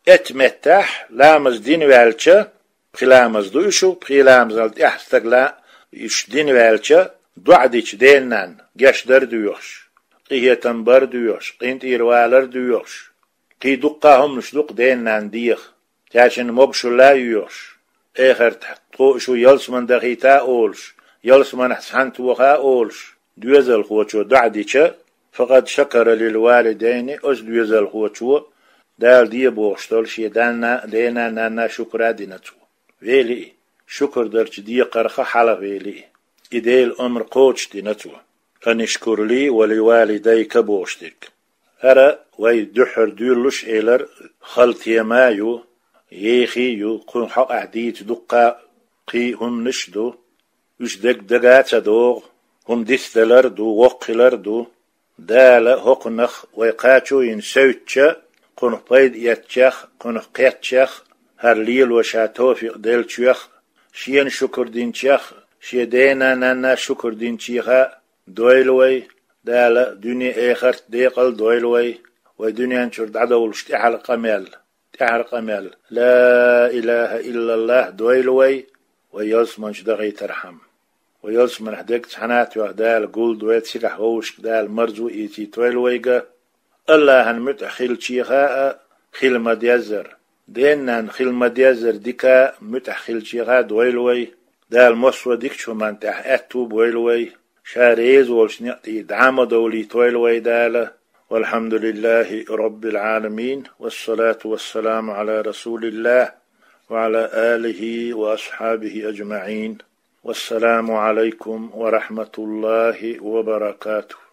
Эццу меттехь ламаз дина ваьлча, пхи ламаз ду уьш, пхи ламазал тӀаьхьа стаг ла-, уьш дина ваьлча, доӀа дича дена-нанна, гечдар доьхуш, къинхетам бар доьхуш, къинтӀера валар доьхуш, кхин дуккха хӀуманаш ду-кх дена-нанна деха, цаьршинна могушалла а йоьхуш, эхартахь тхо уьш ялсамане дахийта а олуш, ялсаманехь цхьаьна тоха а олуш, доьзалхочо доӀа дича, «факъад шакара лил валидайни», оцу доьзалхочо Дала де бохуш долу шен данна, дена-нанна шукур а дина цо. Вели и, шукур дарчу декхарх хьалха вели и. И Делан омра кхочушдина цо. «Анишкур ли ва ли валидайка» бохуш дерг. ХӀара вай дуьххьара дуьйлалуш элира хала тема а ю, еха а ю, кхунна хьокъехь дийца дуккха кхин хӀуманаш а ду. Уьш дерг дага а ца догӀу, хӀума дицделар а ду, воккха хилар а ду. Дала хӀокхунах вай кхачо а йина севцча, кхунах пайда эцчех, кхунах кхеттачех, хӀара лело Ша товфикъ деллачех, Шена шукур динчех, шен дена-нанна шукур динчех а дойла вай, Дала дуьне-эхарт декъал а дойла вай, вай дуьнен чуьра дӀадовлуш тӀаьхьара къамел, тӀаьхьара къамел, ла илаха иллаллахь дойла вай, вай ялсамани чу дахийтархьама. Вай ялсаманехь дерг цхьаьнатоха Дала гулдойла, цигахь вовшашка Дала марзо эцийтойла вайга. Аллахьан муьтӀахь хилчеха а хила ма-деззара, денна хила ма-деззара дика а муьтӀахь хилчеха а дойла вай. Дала массо а дикачу хӀуманна тӀехь аьтту а бойла вай. Ша реза волчу некъа тӀера дӀа а ма довлийтойла вай Дала. والحمد لله رب العالمين، والصلاة والسلام على رسول الله وعلى آله وأصحابه أجمعين. والسلام عليكم ورحمة الله وبركاته.